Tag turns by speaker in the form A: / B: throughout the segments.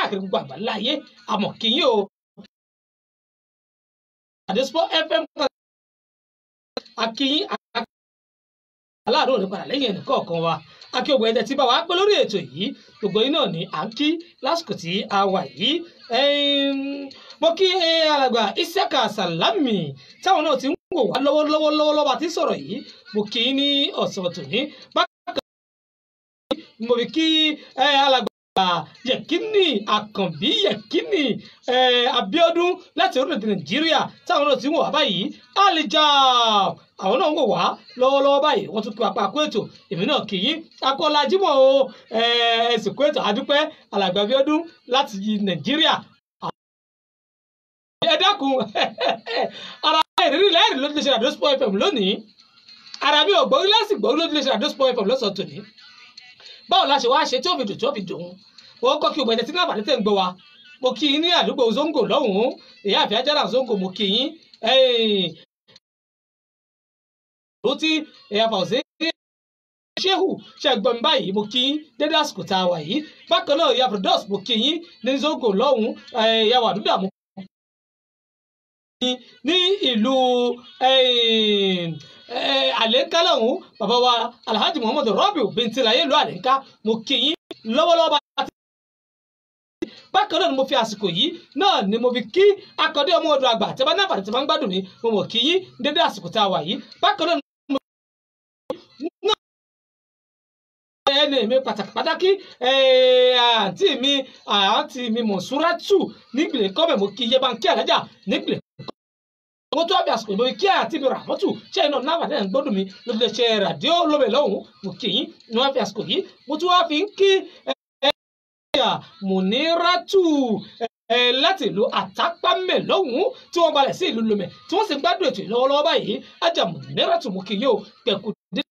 A: káàkiri gbogbo àgbáláyé àmọ́ kí yín o. Àdéṣpọ̀ FM akíyín aláàánú òní padà lẹ́yìn ẹnì kọ̀ọ̀kan wa akí ògbó ẹ̀jẹ̀ tí bá wa pẹ́ lórí ètò yìí gbogbo yín náà ni à ń kí lásìkò tí a wà yìí. Mo kí alàgbà Isiaka Salami táwọn náà ti ń wò wá lọ́wọ́lọ́wọ́ lọ́wọ́lọ́wọ́ àti sọ̀rọ̀ yìí mo kí i ní ọ̀sán tòní. Bákan mo fi kí alàgbà Yẹ̀kínì Àkànbí Yẹ̀kínì Abíọ́dún láti orílẹ̀-èdè Nàìjíríà táwọn náà ti ń wò wá báyìí. Alija àwọn náà ń wò wá lọ́wọ́lọ́wọ́ báyìí wọ́n tún kí apá àkó ètò èmi náà kì í akọ́lá Jímọ̀ o ẹ̀sìn kó ètò àdúpẹ́ alàgbà Abíọ́dún láti Nàìjíríà. Ẹ dákun ara ìrírí lẹ́rìí ló ti lè ṣe Àdóspọ̀ FM lónìí ara mi ò gbórí lẹ́sìn gbórí ló ti lè ṣe Àdóspọ̀ FM lọ́sàn-án tòní. Báwo la ṣe wá ṣe tí ó fi dùn tí ó fi dùn ún kọ́ kí o gbẹ̀dẹ̀ tí náà bàtẹ́ ń gbọ́ wa mo kí yín ní àdúgbò Zongo lọ́hùn-ún ìyá àfi ajára Zongo mo kí yín ló ti ìyá fàùsẹ́ Shehu ṣẹ̀gbọ́n báyìí mo kí yín dédé àsìkò tá a wà yìí. Bákan náà ìyá Firdaus mo kí yín ní Zongo lọ́hùn-ún ìyá wàdúdà mo ní ìlú Àlẹ́ńká lọ́hùn bàbá wa Alhaji Muhammadu Rabiu Bintilaye ìlú Àlẹ́ńká mo kí yín lọ́wọ́lọ́wọ́ bá ti. Bákan náà ni mo fi àsìkò yìí náà ni mo fi kí akọ̀dé ọmọ ọdún àgbà tí a bá náà fàdí tí a bá ń gbádùn mi mo mọ̀ kí yín dédé àsìkò tá a wà yìí. Bákan náà ni mo ẹni mi pàtàkì pàtàkì àǹtí mi Mọ̀súrátù nígbìlẹ̀ kọ́mẹ̀ mo kí yẹ bá ń kí àlájà nígbìlẹ̀ mo tún àbí àsìkò ìmọ̀ kí àti mi Ràmọ́tù ṣe iná náà náà ń gbọ́dọ̀ mi lóde ṣe ràdíò lóbẹ̀ lọ́hùn mo kì í ní wọ́n fi àsìkò yìí mo tún wá fi ń kí Mùnírátù láti ìlú Àtàpámẹ̀ lọ́hùn tí wọ́n balẹ̀ sí ìlú Lomé tí wọ́n sì ń gbádùn ètò lọ́wọ́lọ́wọ́ báyìí ajá Mùnírátù mo kì í yóò pẹ̀kú dé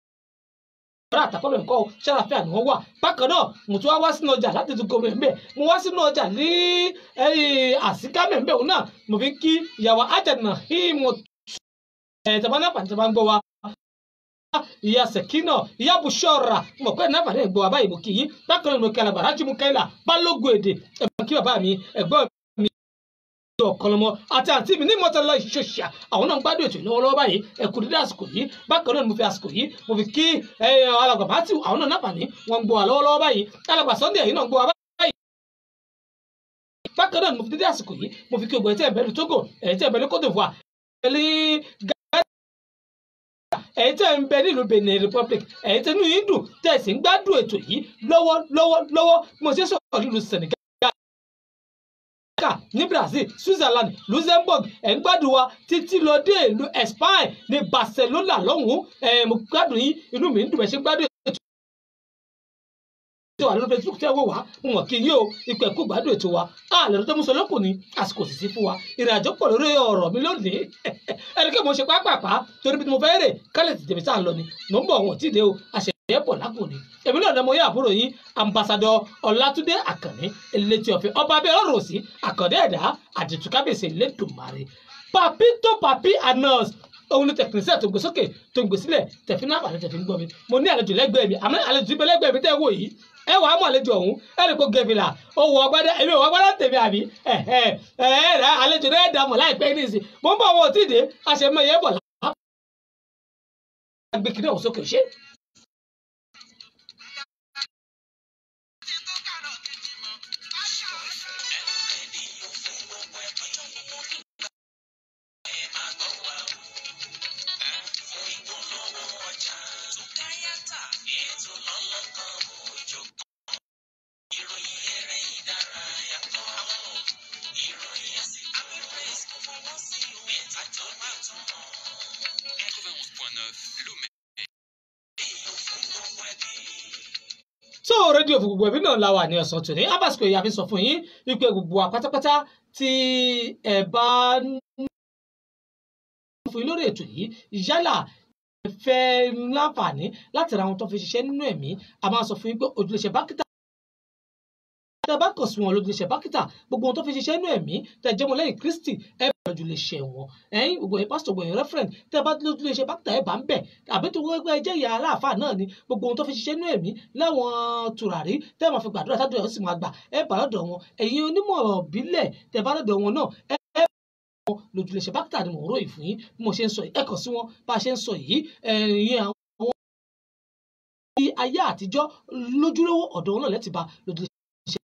A: Àtàpámẹ̀ nǹkan ṣàlàfíà ni wọ́n wà. Bákan náà mo tún wá sínú ọjà láti tún gómìnà mbẹ mo wá sínú ọjà ní àsìkámẹ̀ mbẹ òun náà mo fi ń kí ìyàwó ajana hímọ̀ tẹ̀bá náà pàtàkì tẹ̀bá ń gbọ́ wa ìyá Sẹ̀kínà ìyá Bùṣọ́ra mo pẹ́ náà pàtàkì gbọ́ wa báyìí mo kì í bákan náà mo kí alàgbà Rájí Mukaila Balógun èdè ẹ̀gbọ́n kí bàbá mi ẹ̀gbọ́n mi ọ̀kọlọmọ àti àǹtí mi ní mọ́tàlá ìṣòṣà àwọn náà ń gbádùn ètò lọ́wọ́lọ́wọ́ báyìí ẹ̀kú dídá àsìkò yìí. Bákan náà ni mo fi àsìkò yìí mo fi kí alàgbà Matthew àwọn náà náfààní wọn ń gbọ́ wa lọ́wọ́lọ́wọ́ báyìí alàgbà Sunday ẹ̀yìn náà ń gbọ́ wa báyìí. Bákan náà ni mo fi dídá àsìkò yìí mo fi kí ogun ẹ̀tẹ́ ẹ̀bẹ̀lú Togo ẹ̀tẹ́ ẹ̀bẹ̀lú Cote d'Ivoire ẹ̀yin tẹ́ ń bẹ nílùú Benin Republic ẹ̀yin tẹ́ inú yín dùn tẹ́ ẹ̀ sì ń gbádùn ètò yìí lọ́wọ́lọ́wọ́ mo ṣe sọ̀rọ̀ nílùú Senegal ní Brazil, Switzerland, Luxembourg ẹ̀ ń gbádùn wa títí lọ dé ìlú Spain ní Barcelona lọ́hùn-ún ẹ̀ mo gbádùn yín inú mi ń dùn bẹ́ẹ̀ ṣe gbádùn ètò wà lórí Facebook tẹ́ wò wá mo mọ̀ kí yín o ipò ẹ̀kú gbádùn ètò wa àlẹ́ tó mú sọ lókùn ní àsìkò sì sí fún wa ìrìn àjò pọ̀ lórí ọ̀rọ̀ mi lónìí ẹni kí mo ṣe pápápá torí bí mo fẹ́ rè kálẹ̀ tètè tá à ń lọ ni mò ń bọ̀ wọn ò tí ì dé o àṣẹ pọ̀ lápò ni èmi náà mo yẹ àbúrò yín ambassadọ Ọlátúndé Àkànní elétí ọ̀fẹ́ ọba abẹ́ ọ̀rọ̀ òsì àkàndé ẹ̀dá àdìtú kábíyèsí Elédùmarè Papito Papi Anas òun ni tẹkinísíà tó ń gbé sókè tó ń gbé sílẹ̀ tẹ̀fín náà àbàlẹ̀ tẹ̀fín gbọ́ mi mo ní àlejò lẹ́gbẹ̀ẹ́ mi àmọ́ àlejò ibẹ̀ lẹ́gbẹ̀ẹ́ mi tẹ́ wò yìí ẹ wàá mọ̀ àlejò ọ̀hún ẹ lè kó gẹ̀fìlà ó wọ ọgbádá èmi ò wọ ọgbádá tèmi àbí ẹ ẹ ẹ àlejò náà dà mọ̀ láìpẹ́ ní ìsìn mo ń bọ̀ wọn ò tí ì dé àṣemọ ìyẹn bọ̀ lágbèkiri ọ̀hún sókè ṣé. So rédíò fún gbogbo ẹbí náà la wà ní ọ̀sán tòní abasiko ìyá fi sọ fún yín wípé gbogbo wa pátápátá tí ẹ bá ń fún yín lórí ètò yìí yálà ẹ fẹ́ láǹfààní láti ra ohun tó fi ṣiṣẹ́ nínú ẹ̀mí a máa sọ fún yín pé ojúlẹ̀ṣẹ̀ bákítà tẹ bá kàn sí wọn lójúlẹ̀ṣẹ̀ bákítà gbogbo ohun tó fi ṣiṣẹ́ nínú ẹ̀mí tẹ jẹ́ mọ́ lẹ́yìn Kristi ẹ Lójúlé ṣe wọn ẹ̀yin gbogbo ẹ̀yin pásítọ̀, gbogbo ẹ̀yin reverend, tẹ́ bá lójúlé ṣe bá tẹ̀ ẹ́ bá ń bẹ̀, àbí tó wọ́n jẹ́ ìyá aláàfáà náà ni, gbogbo ohun tó fi ṣiṣẹ́ nú ẹ̀mí láwọn tùràrí tẹ́ máa fi gbàdúrà tádùn ẹ̀ ó sì máa gbà, ẹ bá lọ́dọ̀ wọn. Ẹ̀yin onímọ̀ ìbílẹ̀, tẹ́ bá lọ́dọ̀ wọn náà, ẹ bá lójúlé ṣe bákítà ni mò ń ròyìn fún yín. Bí mo ṣe ń sọ yìí, ẹ kàn sí wọn. Bá a ṣe ń sọ yìí, ẹ̀yin àwọn ayé àtijọ́ lójúlówó ọ̀dọ̀ wọn náà lẹ́tì bá lójúlé ṣe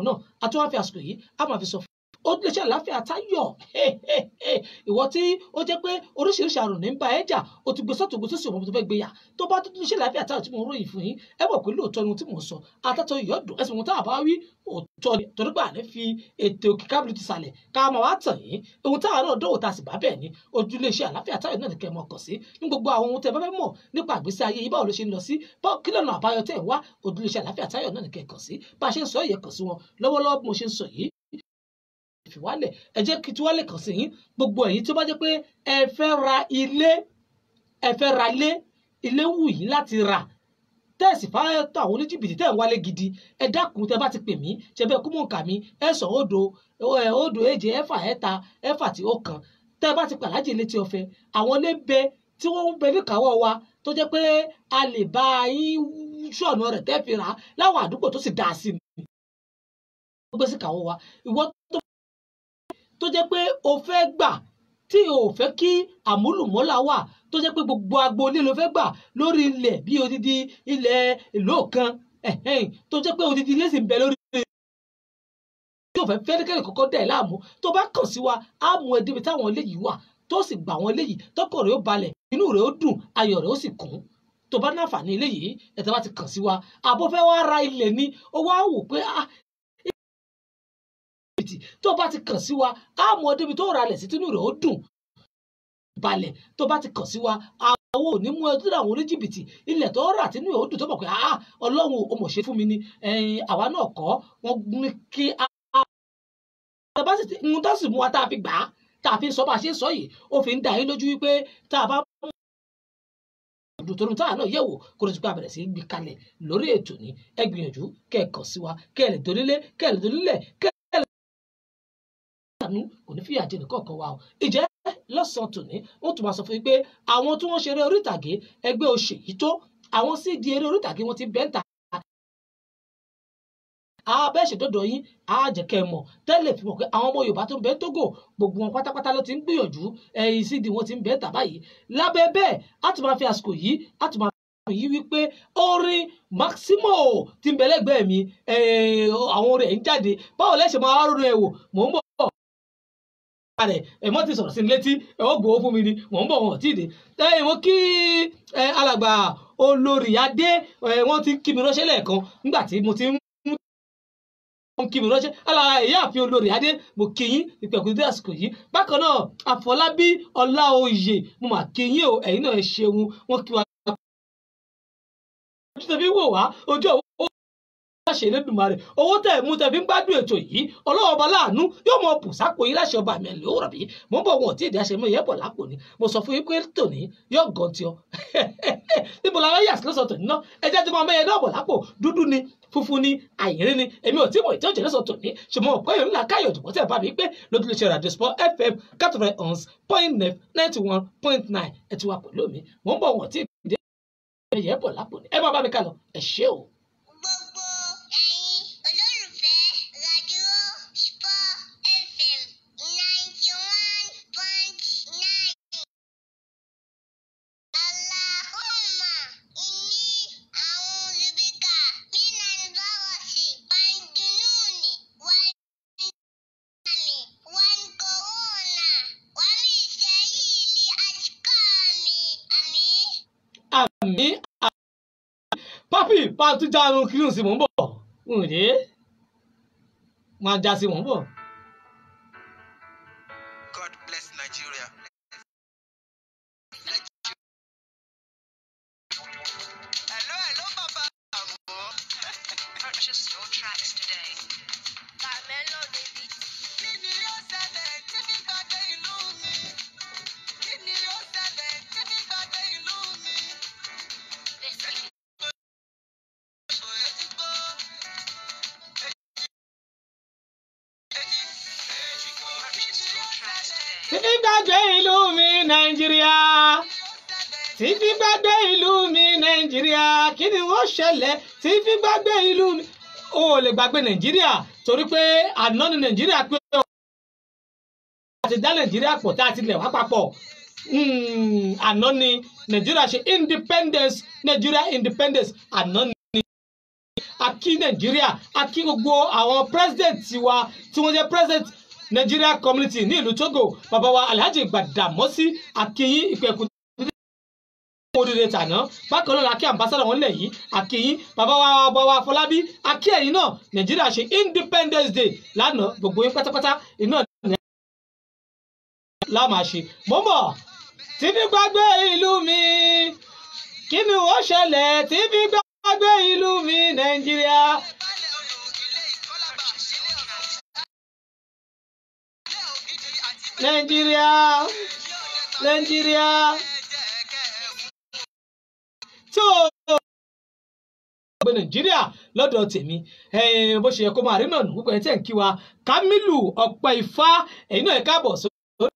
A: náà. Àtúwá fi àsìkò yìí a máa fi sọ ó lè ṣe àlàáfíà táyọ̀. Ìwọ tí ó jẹ́ pé oríṣiríṣi àrùn ní ń bá ẹ jà, o ti gbé sọ́tò, gbé sósì, òun tó fẹ́ gbé yà, tó bá tún ṣe àlàáfíà táyọ̀ tí mo ń ròyìn fún yín, ẹ mọ̀ pé lóòótọ́ ni ohun tí mò ń sọ. Atátọ́ ìyọ́dún ẹ̀sìn ohun tá a bá wí òótọ́ ni, torí pé àní fi ètò òkè kábìlì ti sàlẹ̀ ká máa wá tàn yín. Ohun táwa náà dánwò tá a sì bá bẹ́ẹ̀ ni ojúlé iṣẹ́ àlàáfíà táyọ̀ náà ní kẹ́ ẹ mọ̀ kàn sí ní gbogbo àwọn ohun tẹ́ bá fẹ́ mọ̀ nípa ìgbésí ayé yìí, báwo ló ṣe ń lọ sí, kí lọ́nà àbáyọ tẹ́ ẹ̀ wá, ojúlé iṣẹ́ àlàáfíà táyọ̀ náà ní kẹ́ ẹ kàn sí. Bá a ṣe ń sọ yìí, kàn sí wọn lọ́wọ́lọ́wọ́. Bí mo ṣe ń sọ yìí, fìwálẹ̀ ẹ jẹ́ kí tiwálẹ̀ kàn sí yín. Gbogbo ẹ̀yin tó bá jẹ́ pé ẹ fẹ́ ra ilé, ẹ fẹ́ ra ilé, ilé wù yín láti rà, tẹ́ẹ̀sì fáyọ̀ tó àwọn oníjìbìtì tẹ́ ẹ̀ ń wálé gidi, ẹ dákun, tẹ́ bá ti pè mí, ṣe bẹ́ẹ̀ kú mọ̀ nǹka mi, ẹ sọ 0 0 7 6 6 6 tí ó kàn. Tẹ́ bá ti pàlájì létí ọ̀fẹ́, àwọn ilé bẹ tí wọ́n ń bẹ níkàáwọ́ wa tó jẹ́ pé a lè bá yín ṣọ̀nà rẹ̀ tẹ́ fi rà á láwọn àdúgbò tó sì dáa sí ni. Gbé sí kàwọ́ wa. Ìwọ tó jẹ́ pé o fẹ́ gbà tí o fẹ́ kí àmúlùmọ́là wà, tó jẹ́ pé gbogbo agboolé ló fẹ́ gbà lórí ilẹ̀ bí odidi ilẹ̀ ìlú kan, tó jẹ́ pé odidi ilé sì ń bẹ lórí ilẹ̀ tí o fẹ́ fẹ́nikẹ́ni kọ́kọ́ dẹ̀ láàmú, tó bá kàn sí wa, á mú ẹ débi táwọn ilé yìí wà, tó sì gbà wọn ilé yìí, tọkàn rẹ̀ ó balẹ̀, inú rẹ̀ ó dùn, ayọ̀ rẹ̀ ó sì kún. Tó bá náfààní ilé yìí, ẹ̀ tó bá ti kàn sí wa. Àbó fẹ́ wá ra ilẹ̀ ni, ó wá wò pé tó bá ti kàn sí wa, á mú ọ débi tó ra ilẹ̀ sí, tínú rẹ̀ ó dùn balẹ̀. Tó bá ti kàn sí wa, àwọn ò ní mú ẹ tó dà àwọn oníjìbìtì. Ilẹ̀ tó rà tínú rẹ̀ ó dùn, tó mọ̀ pé Ọlọ́run ò mọ̀ ṣe fún mi ni, àwa náà kọ́ wọ́n ní kí a bá sì ń tó sì mú wa tá a fi gbà á, tá a fi ń sọ bá a ṣe ń sọ yìí, ó fi ń dá yín lójú wípé tá a bá mú ọdún tó ń tá a náà yẹ̀wò kó ló ti pé a bẹ̀rẹ̀ sí í gbé kalẹ̀ lórí ètò ní. Ẹ gbìyànjú kẹ́ ẹ kàn sí wa, kẹ́ ẹ lè donílé, kẹ́ ẹ lè donílẹ̀, kẹ́ ẹ lè dànù, kò ní fìyà jẹ nìkan kan wa o. Ìjẹ́ lọ́sàn-án tòní, wọ́n tún máa sọ fún yín pé àwọn tí wọ́n ṣeré orí ìtàgé ẹgbẹ́ òṣèyí tó àwọn sì di eré orí ìtàgé wọn ti bẹ́ńtà abẹ́ ṣèdọ́dọ̀ yín, á jẹ́ kẹ́ ẹ mọ̀ tẹ́lẹ̀ fi mọ̀ pé àwọn ọmọ Yorùbá tó ń bẹ ní Tógò, gbogbo wọn pátápátá ló ti ń gbìyànjú ẹ̀yìn sídi wọn ti ń bẹ tà báyìí. Lábẹ́ bẹ́ẹ̀, á tún máa fi àsìkò yìí, á tún máa fi yí wípé orin Maximo ti ń bẹ lẹ́gbẹ̀ẹ́ mi, àwọn orin ẹ̀ ń jáde. Báwo lẹ ṣe máa rọrùn ẹ̀ wò? Mò ń bọ̀ rẹ̀ ẹ̀ mọ́ ti sọ̀rọ̀ sí ní létí ẹ̀ ó gbowó fún mi ni, mò ń bọ̀, wọn ò tí ì dé. Ẹ̀yin mo kí alàgbà olórí adé, wọ́n ti kí mi ránṣẹ́ lẹ́ẹ̀kan nígbà tí mo ti ń kí mi ránṣẹ́. Alára ìyá àfin olórí adé, mo kí yín ìpẹ̀kùn dé àsìkò yìí. Bákan náà, Àfọlábí Ọláoyè, mo mà kí yín o, ẹ̀yin náà ṣeun, wọ́n kí wa. Ojú tẹ̀fí wò wá, ojú owó láṣẹ Elédùmarè, owó tẹ̀ mú tẹ̀ fi ń gbádùn ètò yìí, Ọlọ́run ọba láàánú yóò mọ bù sápò yín láṣẹ ọba mi ẹ̀ lówùrọ̀ bí. Mò ń bọ̀, wọn ò tí ì dé àṣẹ mọ́ ìyẹn bọ̀ lápò ni. Mo sọ fún yín pé tòní yóò gan tí ọ. Níbo la yà sí lọ́sọ̀ tòní náà? Ẹ jẹ́ tí mo mẹ́yẹ náà bọ̀ lápò, dúdú ni, funfun ni, àyìnrín ni, èmi ò tí mọ̀ ìtọ́jú lọ́sọ̀ tòní. Ṣùgbọ́n ọ̀pẹ́ yòó ńlá káyọ̀ òdùbọ̀ tẹ̀ bá mi pé lójúlé Radio Sport FM 91.9 91.9 ẹ ti wà pẹ̀lú mi. Mò ń bọ̀, wọn ò tí ì dé ẹyẹ bọ̀ lápò ni. Ẹ má bá mi kà lọ, ẹ ṣé o.
B: Gbogbo ẹ̀yin olólùfẹ́ Radio Sport FM 91.9. Allahumma inni a'udhu bika minal barasi wal jununi wal nami wal corona wa min sharril asqami. Àmín.
A: Àmín. Pápì pàtó jánu kírun sí mò ń bọ̀. Ǹjẹ́ máa já sí mò ń bọ̀.
C: God bless Nigeria. Hello, hello, Baba.
D: Purchase your tracks today.
B: Carmelo David.
C: Kí ni yóò ṣẹlẹ̀ tí mi bá dé ìlú mi? Kí ni yóò ṣẹlẹ̀ tí mi bá dé ìlú mi?
D: This is
C: Kò yẹ ti gbó. Èjì, èjì kò. Kí
D: purchase
C: ni
D: your
C: yóò
D: tracks
A: mi Nàìjíríà, tí fi gbàgbé ìlú mi Nàìjíríà, kí ni ó ṣẹlẹ̀ tí fi gbàgbé ìlú mi? O ò lè gbàgbé Nàìjíríà torí pé àná ni Nàìjíríà pé a ti dá Nàìjíríà pọ̀ tá a ti lẹ̀ wá papọ̀. Àná ni Nàìjíríà ṣe independence, Nàìjíríà independence àná ni. A kí Nàìjíríà, a kí gbogbo àwọn president wa tí wọ́n jẹ́ president Nigeria community ní ìlú Togo, bàbá wa Alhaji Gbàdàmọ́sí Akínyìn ìpẹ̀kù oríire tàná. Bákan náà akí ambassador wọn lẹ̀ yìí Akínyìn, bàbá wa ọba wa Afọlábí akí ẹ̀yìn náà. Nàìjíríà ṣe Independence Day lánàá, gbogbo yín pátápátá iná ní láàmà ṣe. Mo ń bọ̀ tí fi gbàgbé ìlú mi, kí ni ó ṣẹlẹ̀ tí fi gbàgbé ìlú mi Nàìjíríà? Nàìjíríà, Nàìjíríà tó gbé Nàìjíríà lọ́dọ̀ tèmi bó ṣe yẹ kó máa rí náà nù. Púpọ̀ ẹ̀ tẹ̀ ń kí wa Kamilu Ọ̀pẹ Ifá, ẹ̀yin náà ẹ̀ káàbọ̀ sórí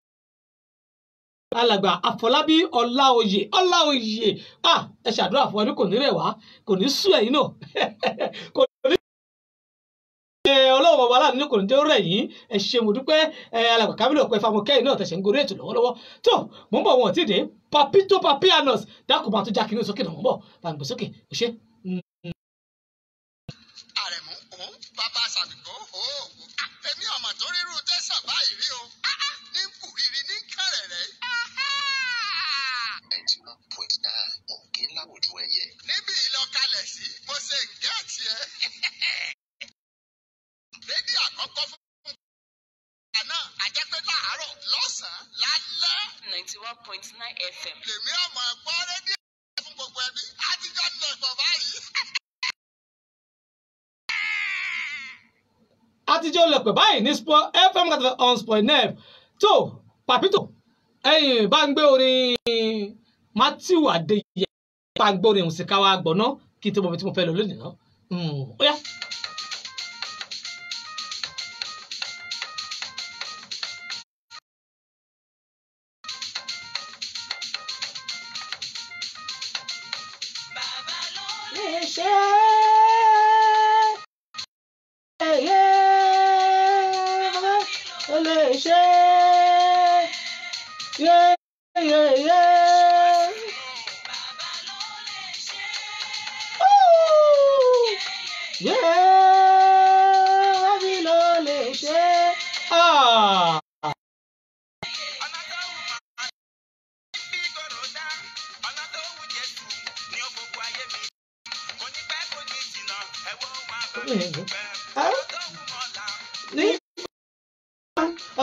A: alàgbà Àfọlábí Ọláoyè Ọláoyè. Ẹ ṣàdúrà fún ọdún, kò ní rẹ̀ wá, kò ní sú ẹ̀yin náà, kò ní ọlọ́wọ́ bàbá aláàánú kò ní jẹ́ rẹ̀ yín. Ẹ ṣé mo dúpẹ́. Alàgbà Kamilu Ọ̀pẹ Ifá, mo kẹ́yìn náà tẹ̀sẹ̀ ń gorí ètò lọ́wọ́lọ́wọ́. Tó mò ń bọ̀, wọn ò tí ì dé. Papito Papianos dákun máa tó já kínní sókè náà, mò ń bọ̀, bá ń gbé sókè, ó ṣe.
C: Àrẹ̀mú òun bàbá sàbìgbò òògùn èmi ọmọ tó rírú tẹ́sán báyìí rí o ní kùrìrì ní kẹrẹ̀rẹ̀.
E: 91.9 òkè láwùjọ ẹyẹ.
C: Níbi ìlọkalẹ̀ sí mo ṣe ń gẹ́ẹ̀tì ẹ̀. Rédíò àkọ́kọ́ fún àná àjẹpẹ́ láàárọ̀ lọ́sàn-án lálẹ́.
D: 91.9 FM.
C: Lèmi ọmọ ẹ̀gbọ́ rédíò fún gbogbo ẹbí àtijọ́ lẹ̀pọ̀ báyìí.
A: Àtijọ́ lẹ̀pẹ̀ báyìí ní Sport FM kàtàkì on Sport nef. Tó Papito ẹ̀yìn bá ń gbé orin Matthew Adéyẹ, bá ń gbé orin òsìkà wa gbọ̀ná kí n tó mọ̀ bí tí mo fẹ́ lọ lónìí náà. Ó yá.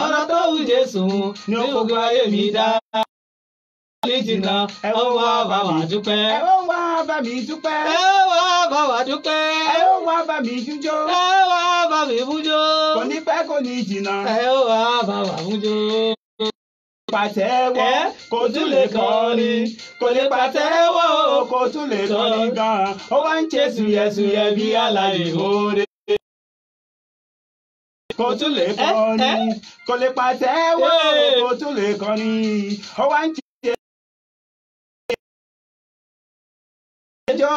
A: Ọ̀nà tó wù Jésù ní gbogbo ayé mi dá ní jìnnà, ẹ wá bá wa dúpẹ́.
F: Ẹ wá bá mi dúpẹ́.
A: Ẹ wá bá wa dúpẹ́.
F: Ẹ wá bá mi jújó.
A: Ẹ wá bá mi bújó.
F: Kò ní pẹ́ kò ní jìnnà.
A: Ẹ wá bá wa bújó.
F: Pàtẹ́wọ́ kò tún lè kọrin, kò lè pàtẹ́wọ́ kò tún lè kọrin gan-an. Ó wá ń ṣe sùyẹ̀sùyẹ̀ bí aláìmoore. Kò tún lè kọrin, kò lè pàtẹ́wọ́ kò tún lè kọrin. Ó wá ń ṣe ẹjọ́.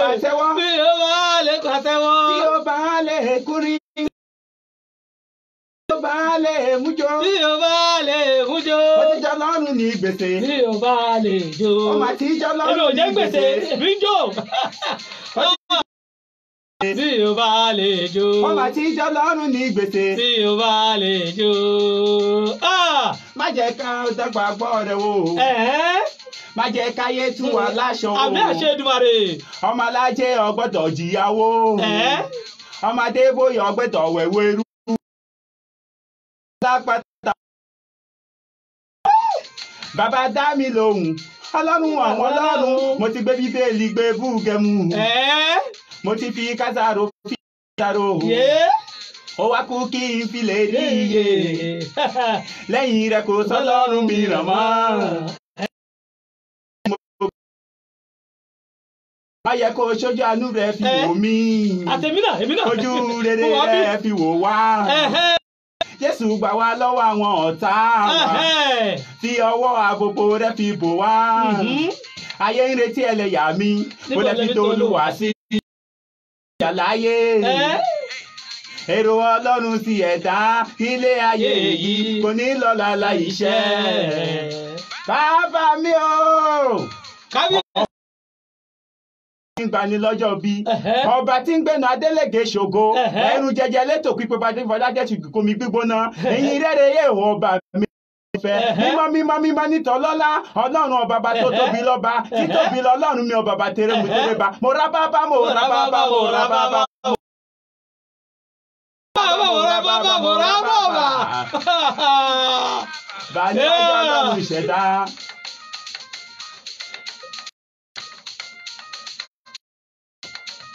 F: Pàtẹ́wọ́.
A: Bí ó bá lè pàtẹ́wọ́.
F: Tí ó bá lè kúrin. Tí ó bá lè mújó.
A: Tí ó bá lè mújó.
F: Ó ti jọ lọ́rùn ní gbèsè.
A: Tí ó bá lè jó.
F: Ó mà ti jọ lọ́rùn
A: Èmi ò
F: ní
A: jẹ́ gbèsè, èmi ń jó. Tí ó bá lè jó.
F: Ó mà ti jọ lọ́rùn ní gbèsè.
A: Tí ó bá lè jó.
F: Má jẹ́ ká dọ́gba gbọ́ rẹ̀ wò. Má jẹ́ káyé tú wa láṣọ wò.
A: Àmì àṣẹ Èdùmàrè.
F: Ọmọ alájẹ ọgbọ́dọ̀ jìyàwó. Ọmọdé bóyá ọgbẹ́dọ̀ wẹ̀wẹ̀ rú. Lápáta. Bàbá dá mi lóhùn. Ọlọ́run àwọn ọlọ́run. Mo ti gbé Bíbélì gbé búgẹ̀mù. Mo ti fi kásáró fi kásáró. Ó wá kú kí n fi lè rí iye. Lẹ́yìn rẹ̀ kò sọ́lọ́run mìíràn mọ́. Má yẹ kó sójú àánú rẹ̀ fi wò mí.
A: Àtẹ̀mí náà, èmi náà.
F: Ojú rere rẹ̀ fi wò wá. Jésù gbà wá lọ́wọ́ àwọn ọ̀tá wa. Fi ọwọ́ àbòbò rẹ fi bò wá. Ayé ń retí ẹlẹ́yà mi, mo lè fi tolúwa sí ìyàláyé. Èrò Ọlọ́run sí ẹ̀dá ilé ayé yìí kò ní lọ́la láìṣẹ́. Bàbá mi o.
A: Kábíyèsí.
F: Ń gbani lọ́jọ́ bí ọba tí ń gbẹ̀nà Adélèké ṣògo ẹrù jẹjẹ létò pípé bàdé ti komi gbígbóná ẹ̀yìn rẹ̀rẹ̀ yẹ̀ wọ ọba mi fẹ́ mímọ́ mímọ́ mímọ́ nítọ́ lọ́lá Ọlọ́run ọba bá tó tóbi lọ́ba títóbi lọ́lọ́run mi ọba bá tẹrẹ mu tẹrẹ bá mo rá bábá mo rá bábá mo rá bábá.
A: Mo rá bábá mo rá bábá.
F: Bàálẹ̀ ọjọ́ Ọlọ́run ìṣẹ̀dá.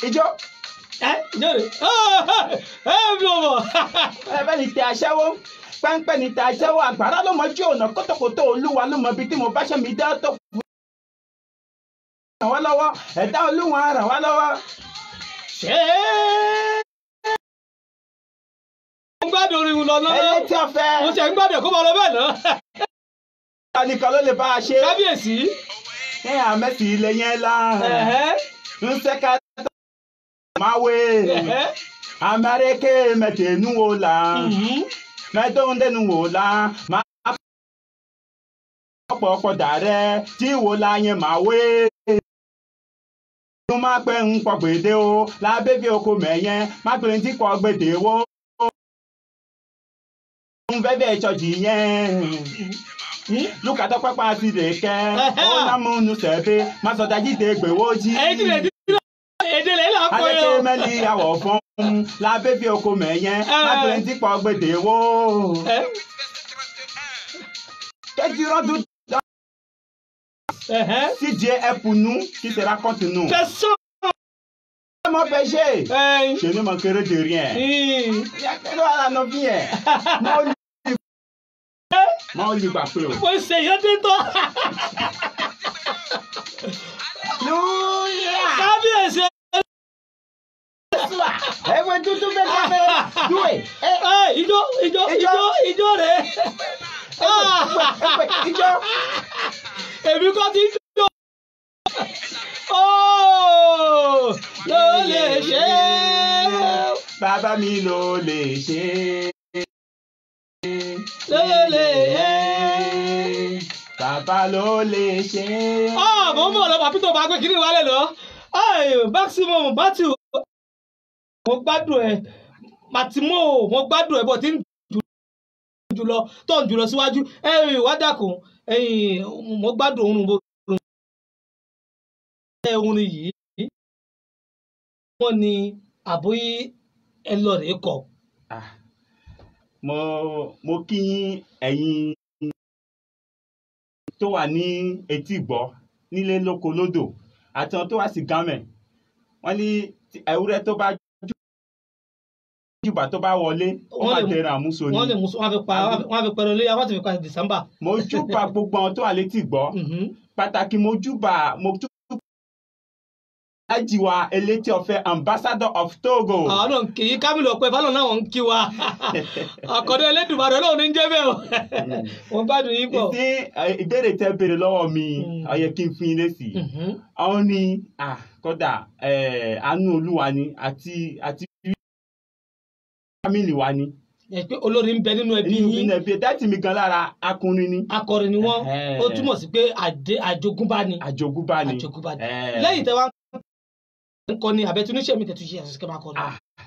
F: Ijó.
A: Ẹ ijó rè é bí o mọ̀.
F: Ẹ bẹ́ẹ̀ ni tẹ aṣẹ́wó pẹ́ńpẹ́ ni tẹ aṣẹ́wó àgbàrá ló mọ jí ọ̀nà kótókótó Olúwa ló mọ ibi tí mo bá ṣe mi dá tó fún ràn wá lọ́wọ́ ẹ̀dá Olúwa ràn wá lọ́wọ́.
A: Ṣé mo ń gbádùn orin lọ náà?
F: Ẹlẹ́tí ọ̀fẹ́.
A: Mo ṣe ń gbádùn kó máa lọ bẹ́ẹ̀ náà.
F: Ẹnìkan ló lè bá a ṣe.
A: Kábíyèsí.
F: Ẹ àmẹ́sì ilẹ̀ yẹn lá. Ń sẹ́ka mawe amareke mẹtẹnu wo la mẹtọndẹnu wo la ma ọ̀pọ̀pọ̀ dàrẹ tí wo la yẹn mawe ló má pẹ́ ń pọ̀ gbèdé o lábẹ́bí oko mẹ̀yẹn má pè ń tí kọ́ gbèdé wo ń fẹ́fẹ́ ṣọ́ọ̀jì yẹn lukatọ pápá ti lè kẹ́ ó námúnú sẹ́bẹ̀ má sọ̀tà jíde gbèwó jí.
A: Èdè lè là ń pè
F: é o. Alẹ́kẹ́ mẹ́lì àwọ̀ fún lábẹ́bí oko mẹ̀yẹn lábẹ́rẹ́ tí pọ̀ gbèdé wó. Kẹ́tìrọ́dún si Dieu est pour nous, qui sera contre nous?
A: Personne.
F: Mon péché, je ne manquerai de rien.
A: Mo ṣe yẹn dé tán. Kábíyèsí.
F: Ẹ̀wẹ̀ tuntun bẹ́ẹ̀ bẹ́ẹ̀ dúwẹ̀.
A: Ijó ijó ijó ijó rẹ̀.
F: Ẹ̀wẹ̀ ijó.
A: Èmi kọ́ ti jó. Ló lè ṣe.
F: Bàbá mi ló lè ṣe.
A: Ló lè ṣe.
F: Bàbá ló lè ṣe.
A: Mo ń bọ̀ lọ, Pàpítọ̀ bá gbé kiri wálẹ̀ lọ. Maximum Matthew, mo gbádùn ẹ. Màtìmọ́, mo gbádùn ẹ bọ̀ tí ń jùlọ tó ń jùlọ síwájú. Ẹ̀yìn wá dàkún, ẹ̀yìn mo gbádùn oorun bó orin yìí. Wọ́n ní àbóyí ẹ lọ rèé kọ.
F: Mo kí ẹ̀yin tó wà ní etí ìgbọ́ nílé lóko lódò àti àwọn tó wà sí gámẹ̀. Wọ́n ní ewúrẹ́ tó bá jùbà tó bá wọlé ó máa tẹran àmúso ni.
A: Wọ́n lè mú wọ́n fi pa wọ́n fi pẹ̀rọ léyà wọ́n ti fi pa December.
F: Mo júbà gbogbo àwọn tó wà létí ìgbọ́. Pàtàkì mo júbà mo júbà Aláàjì wa Elétí Ọ̀fẹ́ ambassador of Togo.
A: Àwọn náà kì í Kámílù Ọpẹ́ Fálọ̀ náà wọ́n ń kí wa. Àkọ́dọ̀ Elédùmarè Ọlọ́run ní jẹ́ bẹ́ẹ̀ o. Wọ́n gbádùn yín pọ̀.
F: Ìsín ìbéèrè tẹ́ béèrè lọ́wọ́ mi, ó yẹ kí n fún yín lésì. Àwọn ní kódà àánú Olúwa ni àti fámìlì wa ni.
A: Ẹ pé olórin ń bẹ nínú ẹbí yín.
F: Nínú ẹbí dáàtì mi gan lára akọrin ni.
A: Akọrin ni wọ́n. Ó túmọ̀ sí pé àjogúnbá ni.
F: Àjogúnbá ni.
A: Àjogúnbá ni. Lẹ́yìn tẹ́ wá ń kọ ni àbẹ̀túnṣe mi tẹ̀túnṣe àṣìṣe máa kọ ni.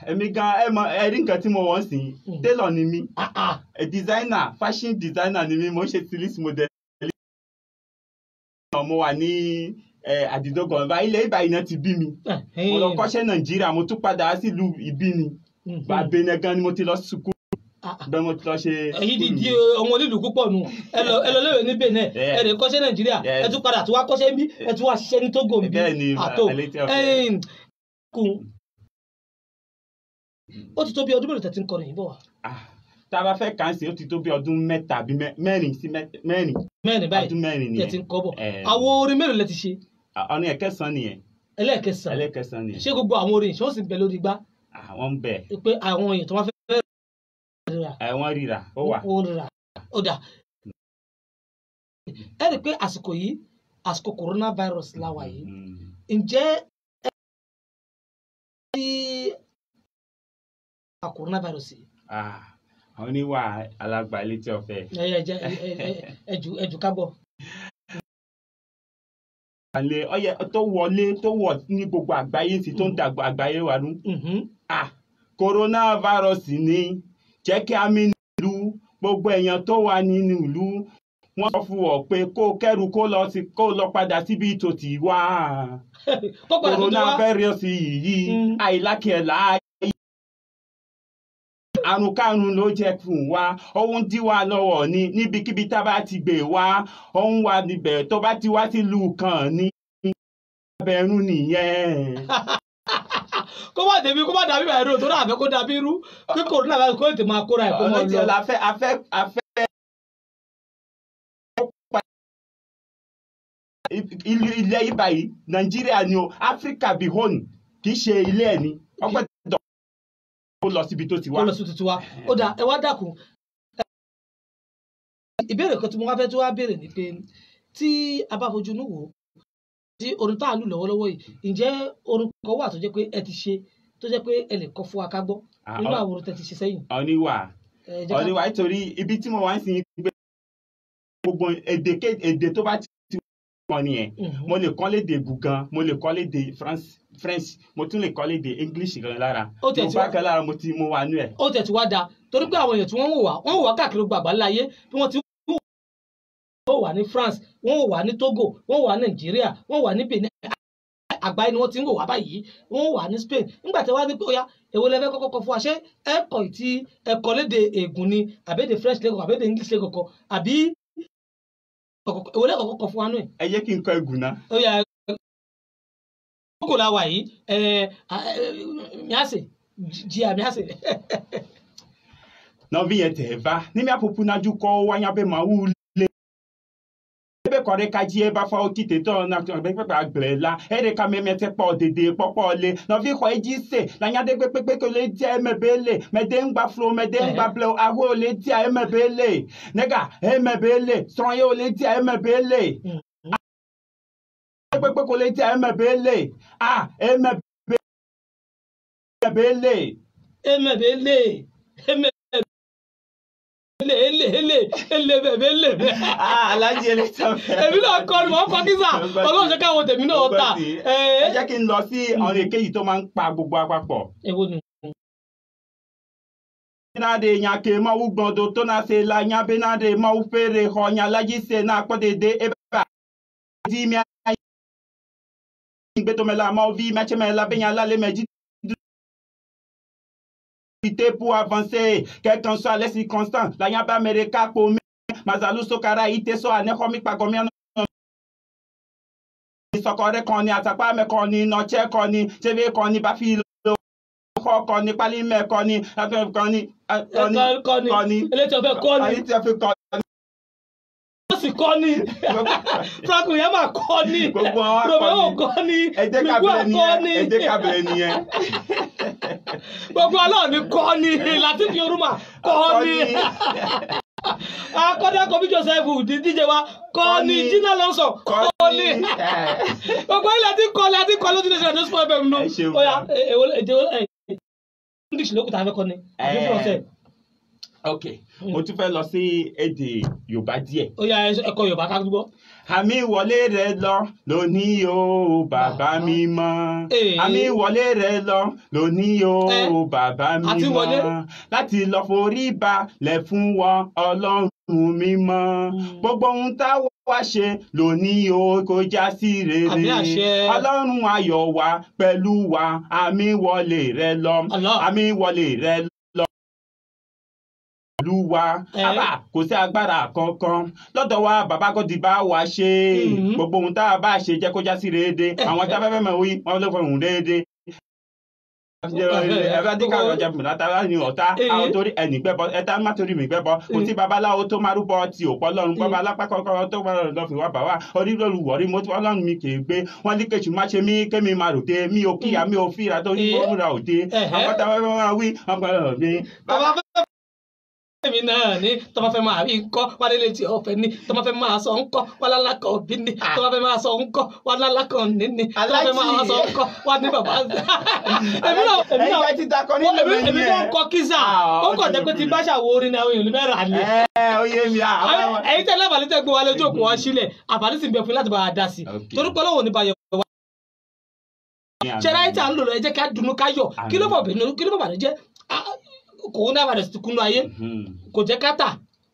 F: Èmi gan ẹ mọ ẹ rí nǹkan tí mo wọ́n sìn tailor ni mí, designer, fashion designer ni mí, mo ń ṣe stylist model. Mo wà ní Àdìdógàn bá ilẹ̀ ìbá iná ti bí mi. Mo lọ kọ́ṣẹ́ Nàìjíríà, mo tún padà sílùú ìbí mi. Bàbá gan ni mo ti lọ sùkúrù. Bẹ́ẹ̀ mo ti lọ ṣe.
A: Èyí ti di ọmọ onílù púpọ̀ nù. Ẹ lọ léwe ní Benin, ẹ lè kọ́ṣẹ́ Nàìjíríà, ẹ tún padà tún wá kọ́ṣẹ́ níbí, ẹ tún wá ṣiṣẹ́ ní Togo níbí. Àtò ó ti tó bí ọdún mélòó tẹ́ ti ń kọrin yìí bọ̀ wá.
F: Tá a bá fẹ́ kàn sí, ó ti tó bí ọdún mẹ́ta àbí mẹ́rin sí mẹ́rin.
A: Mẹ́rin báyìí
F: ọdún mẹ́rin nìyẹn
A: tẹ́ ti ń kọ́ bọ̀. Àwọn orin mélòó lẹ ti ṣe?
F: Ọdún ẹ̀kẹsàn nìyẹn.
A: Ẹlẹ́ẹ̀kẹsàn.
F: Ẹlẹ́ẹ̀kẹsàn nìyẹn.
A: Ṣé gbogbo àwọn orin ṣé wọ́n sì ń bẹ lórí igbá?
F: Àwọn ń bẹ.
A: Pé àwọn èèyàn tó máa fẹ́ rà.
F: Ẹ wọ́n ríra, ó wà.
A: Ó rà, ó dà. Ẹ rí i pé àsìkò yìí, àsìkò coronavirus la wà yìí. Ǹjẹ́ ẹ ti coronavirus yìí?
F: Àwọn oníwà alàgbà létí ọ̀fẹ́.
A: Ẹ jẹ́ ẹ jù ká gbọ́.
F: Àlè ọyẹ tó wọlé tó wọ ní gbogbo àgbáyé sí tó ń dàgbà àgbáyé wa nú. Coronavirus ni jẹ́ kí a mi nílùú gbogbo èèyàn tó wà nínú ìlú wọ́n sọ fún ọ pé kó kẹ́rù kó lọ sí kó lọ padà síbi tó ti wá. Coronavirus yìí àìlákẹ́ láàyè àrùn kárùn ló jẹ́ fún wa, òun dí wa lọ́wọ́ ni níbikíbi tá a bá ti gbé wa, òun wà níbẹ̀ tó bá ti wá sílùú kan ní abẹ́rún nìyẹn.
A: Kó má débi kó má dàbí ìbàdàn tó náà àfẹ́ kó dàbí irú kí coronavirus kó tètè máa kóra ẹ̀ kó mọ́ lọ.
F: Ọ̀nà tí afẹ́ ilẹ̀ ibà yìí Nàìjíríà ni o, Áfíríkà bí home kì í ṣe ilé ẹ̀ ni ọgbẹ́ dọ̀ kó lọ síbi tó ti wá.
A: Kó lọ síbi tó ti wá. Ó dà, ẹ wá dákun. Ìbéèrè kan tí mo wá fẹ́ tó wá béèrè ni pé tí a bá fojú inú wò tí orin tá à ń lù lọ́wọ́lọ́wọ́ yìí, ǹjẹ́ orin kan wà tó jẹ́ pé ẹ ti ṣe tó jẹ́ pé ẹ lè kọ fún wa ká gbọ́ nínú àwọn orin tẹ́ ti ṣe sẹ́yìn?
F: Oníwà nítorí ibi tí mo wá ń sin gbé gbogbo èdè tó bá ti wọ́n nìyẹn. Mo lè kọ́ lédè Gùgàn, mo lè kọ́ lédè French, mo tún lè kọ́ lédè English gan lára. Yorùbá kan lára mo ti mo wà nú ẹ̀.
A: Ó tẹ̀ tí wá da torí pé àwọn èèyàn tí wọ́n ń wò wá, wọ́n ń wò wá káàkiri gbogbo àgbáńlá ayé bí wọ́n ti wọ́n wà ní France, wọ́n wà ní Togo, wọ́n wà ní Nàìjíríà, wọ́n wà ní Benin, àgbáyé ni wọ́n ti ń wò wá báyìí, wọ́n wà ní Spain. Nígbà tí wọ́n á ní pé ó yá, èwo lẹ fẹ́ kọ́kọ́ kọ fún wa, ṣé ẹ̀kọ́ tí ẹ̀kọ́ lédè Ègùn ni àbí èdè French lẹ́kọ̀ọ́ àbí èdè English lẹ́kọ̀ọ́ àbí èwo lẹ́kọ̀ọ́ kọ́kọ́ fún wa nù ẹ̀.
F: Ẹ jẹ́ kí n kọ Ègùn náà.
A: Ó yá, Togo la wà yìí, miase jìyà miase.
F: Nɔvi yẹn tẹ̀ va ní mi àpòpù nájú kọ́ wáyà bẹ́ẹ̀ máa wú ebe kɔre ka dzi eba fɔ tite tɔ na gbɛgbɛgbɛ agblẽ la ere ka mɛmɛ tɛ kpɔ dede kpɔkpɔ le nɔvi xɔ edzi se la nya ɖe gbɛgbɛgbɛ ke le dia eme be le mɛde ŋgba flo mɛde ŋgba ble aho le dia eme be le nega eme be le srɔ̃ ye le dia eme be le gbɛgbɛgbɛ ko le dia eme be le a eme be le
A: eme be le eme. Ele ele ele bẹbẹ ele bẹ.
F: Alájí elétò fẹ́.
A: Èmi náà kọ́ ni mò ń kọ́ kísà, Ọlọ́run ṣe káwọn tèmi náà ta.
F: Ẹ jẹ́ kí n lọ sí ọ̀rọ̀ èkejì tó máa ń pa gbogbo àpapọ̀.
A: Èwo ni?
F: Náde yan ke mawu gbọ̀ndọ̀ tó náà ṣe la yan bẹ́ náde mawu fèrè họ yan alájí ṣe náà kọ́ dédé ebe di mi ayé gbẹdọ̀mẹ́la mawu vi mẹ́tsẹ́mẹ́la bẹ́yàn alálẹ́ mẹ́jì. Pour avancer, quelles qu'en soient les circonstances, la yamba America pour Mazalu Sokara ite so anehomi pagomia sokore koni atakpa me koni noche koni teve koni bafi lo koni pali me koni koni
A: koni koni eleto fe koni
F: eleto fe koni
A: sì kọ́ni Franklin yẹn máa kọ́ni Romeo kọ́ni Migua kọ́ni gbogbo aláàánú kọ́ni Latif Yorùbá kọ́ni akọ́dá kọ́bí Joseph díje wa kọ́ni Gina Lawson kọ́ni gbogbo ilẹ̀ tí kọ́ni àti kọ́ni lójú ní sẹ́yìn tó fẹ́ mi nù oya èdè English lókùtà fẹ́ kọ́ni àbí French.
F: Ok, mo tún fẹ́ lọ sí èdè Yorùbá díẹ̀.
A: Ó yá, ẹ kọ Yorùbá ká gbọ́.
F: Àmì ìwọlé rẹ lọ lónìí o bàbá mi mọ́. Àmì ìwọlé rẹ lọ lónìí o bàbá mi mọ́. Láti lọ forí balẹ̀ fún wọn Ọlọ́run mi mọ́. Gbogbo ohun tá wá ṣe lónìí o kò já sí rere. Ọlọ́run ayọ̀ wa pẹ̀lú wa. Àmì ìwọlé rẹ lọ. Àmì ìwọlé rẹ lọ. Olúwa àbá kò sí agbára kankan lọ́dọ̀ wa bàbá kò di bá wa ṣe gbogbo ohun tá a bá ṣe jẹ́ kó já sí rédé àwọn tá a bá fẹ́ mọ̀ wí wọn ló fọhùn déédé. Ẹ̀fẹ́ ọjà látara ní ọ̀tá àwọn torí ẹnì gbẹ́bọ ẹ̀ta má torí mi gbẹ́bọ kò sí babaláwo tó má rúbọ tí ò pọ̀ lọ́run bọ́ba alápá kọ́kọ́rọ́ tó wà lọ́ fi wá bà wá orí lóru wọ̀rí mo tí ọlọ́run mi kì í gbé wọ́n ní kéṣù má ṣe mí kémi má ròde mi ò kíyà mi ò fíra tó ní kó múra òde àwọn tá a bá fẹ́ wí wọn gbọ́dọ̀ mi.
A: Èmi náà ni tọ́ba fẹ́ máa rí ńkọ́ wà nílé tí ọ̀fẹ́ ni, tọ́ba fẹ́ máa sọ ńkọ́ wà lálákọ̀ òbí ni, tọ́ba fẹ́ máa sọ ńkọ́ wà lálákọ̀ ní ni, tọ́ba fẹ́ máa sọ ńkọ́ wà ní bàbá. Èmi náà èmi
F: Ẹ̀yin
A: náà
F: bá ti dakọ nínú
A: èmi
F: mi
A: èmi
F: yẹn.
A: náà ń kọ kíza.
F: Ah,
A: Ó kàn jẹ́ pé tí bá ṣàwo orin ni àwọn èèyàn ló fẹ́ rà ni.
F: Ẹ ó yé mi àwọn.
A: Ẹ̀yin tẹ́lẹ̀ àbálí tẹ́ gbé wa lójú òkú wa sílẹ̀, àbálí sì ń bẹ fún yín láti bá a dá sí i.
F: Okay.
A: Torí pé Ọlọ́run ò ní bá yẹ wá. Ṣẹlá yìí tí à ń lò lọ, ẹ jẹ́ ká dunnú ká yọ̀. Kí ló fọ̀ bínú, kí ló fọ̀ bànújẹ́? Coronavirus ti kúnnú ayé, kò jẹ́ ká tà,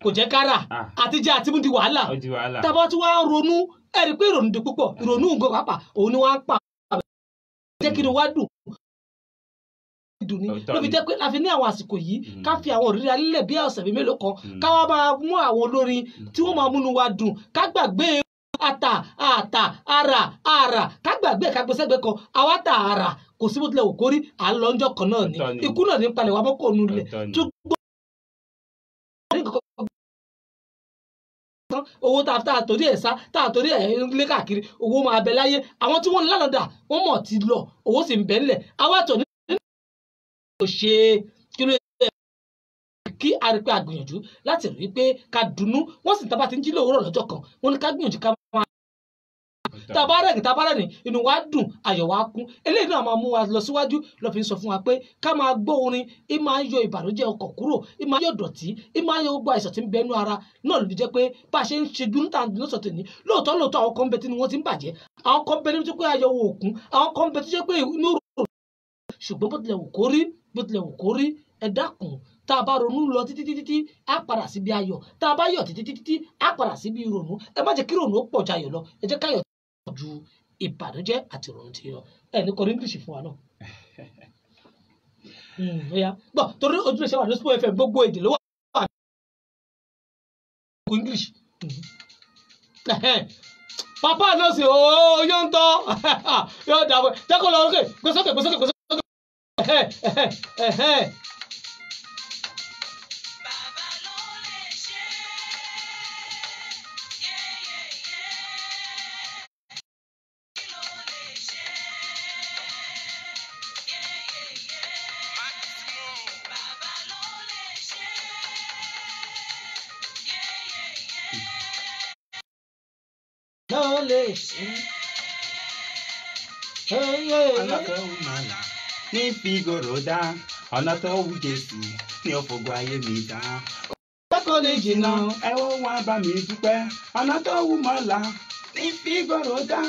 A: kò jẹ́ ká rà,
F: Ah.
A: àti jẹ àti mú di wàhálà.
F: Ó di wàhálà.
A: Tábà tí wàá ronú, ẹ rí i pé ìrònú di púpọ̀, ìrònú nǹkan pàápàá òun ni wàá ń pa. Jẹ́ kí ni wàá dùn dùn ni
F: Òótọ́
A: ló fi
F: ni.
A: jẹ́ pé la fi ní àwọn àsìkò yìí ká fi àwọn òrìrì alílẹ̀ bí ọ̀sẹ̀ bíi mélòó kan,
F: Mm.
A: ká wá máa mú àwọn olórin tí wọ́n máa múnú wa dùn, ká gbàgbé ata ata ara ara, ká gbàgbé, ká gbé sẹ́gbẹ̀ẹ́ kan. Àwa tà ara kò sí bó tilẹ̀ wò kórí, à ń lọ ọjọ́ kan náà ni.
F: Òótọ́ ni.
A: Ikú náà ní palẹ̀ wa mọ́ kó nu lẹ̀
F: Òótọ́ ni.
A: tó gbọ́ ní nǹkan kan tán. Owó tá a torí ẹ̀ sá, tá a torí ẹ̀ ń lé káàkiri, owó máa bẹ láyé. Àwọn tí wọ́n ń lánàá dà wọ́n mọ̀ ti lọ, owó sì ń bẹ ńlẹ̀. Àwa tọ̀ ní kò ṣe kí ló yẹ kí a rí pé a gbìyànjú láti rí pé ká dunnú. Wọ́n sì ń tábà tí ń jí lówùúrọ̀ lọ́jọ́ kan, wọ́n ní ká gbìyànjú ká máa tabarẹ́ni tabarẹ́ni, inú wa dùn, ayọ̀ wa kún. Eléyìí náà máa mú wa lọ síwájú. Lọ́ fi ń sọ fún wa pé ká máa gbọ́ orin, í máa ń yọ ìbànújẹ́ ọkàn kúrò, í máa ń yọ dọ̀tí, í máa ń yọ gbogbo àìsàn tí ń bẹnu ara náà. Ló fi jẹ́ pé bá a ṣe ń ṣe dúró tàn lọ́sọ̀ tòní, lóòótọ́ lóòótọ́, àwọn kan ń bẹ tí wọ́n ti ń bàjẹ́, àwọn kan ń bẹ ní tó pé ayọ̀ wò òkun, àwọn kan ń bẹ tó jẹ́ pé inú rò. Ṣùgbọ́n bó tilẹ̀ wù kó rí, bó tilẹ̀ wù kó rí, ẹ dákun, tá a bá ronú lọ títí títí tí á padà síbi ayọ̀, tá a bá yọ̀ títí títí tí á padà síbi ìrònú. Ẹ má jẹ́ kí ìrònú ó pọ̀ ju ayọ̀ lọ, ẹ jẹ́ káyọ̀ ju ìbànújẹ́ àti ìrònú ti lọ. Ẹ ní kọrin English fún wa náà. Ó yá gbọ́, torí ojúlé wà ní Spo FM, gbogbo èdè ló wà ní English. Papa náà sì ooo yóò ń tọ́ yóò dàbọ̀, jẹ́ kó lọ sókè, gbé sókè, gbé sókè, gbé sókè. Ẹ̀hẹ́n.
D: Bàbá ló lè ṣe yéyéyé. Kí ló lè ṣe yéyéyé? Bàbá ló lè ṣe yéyéyé.
A: Ló lè ṣe.
F: Ọ̀nà tó wù màlà ní fìgòrò dá, ọ̀nà tó wù Jésù ní òfògò ayé mi dá.
A: Bákan ní jìnnà.
F: Ẹ ó wá bá mi dúpẹ́, ọ̀nà tó wù màlà ní fìgòrò dá.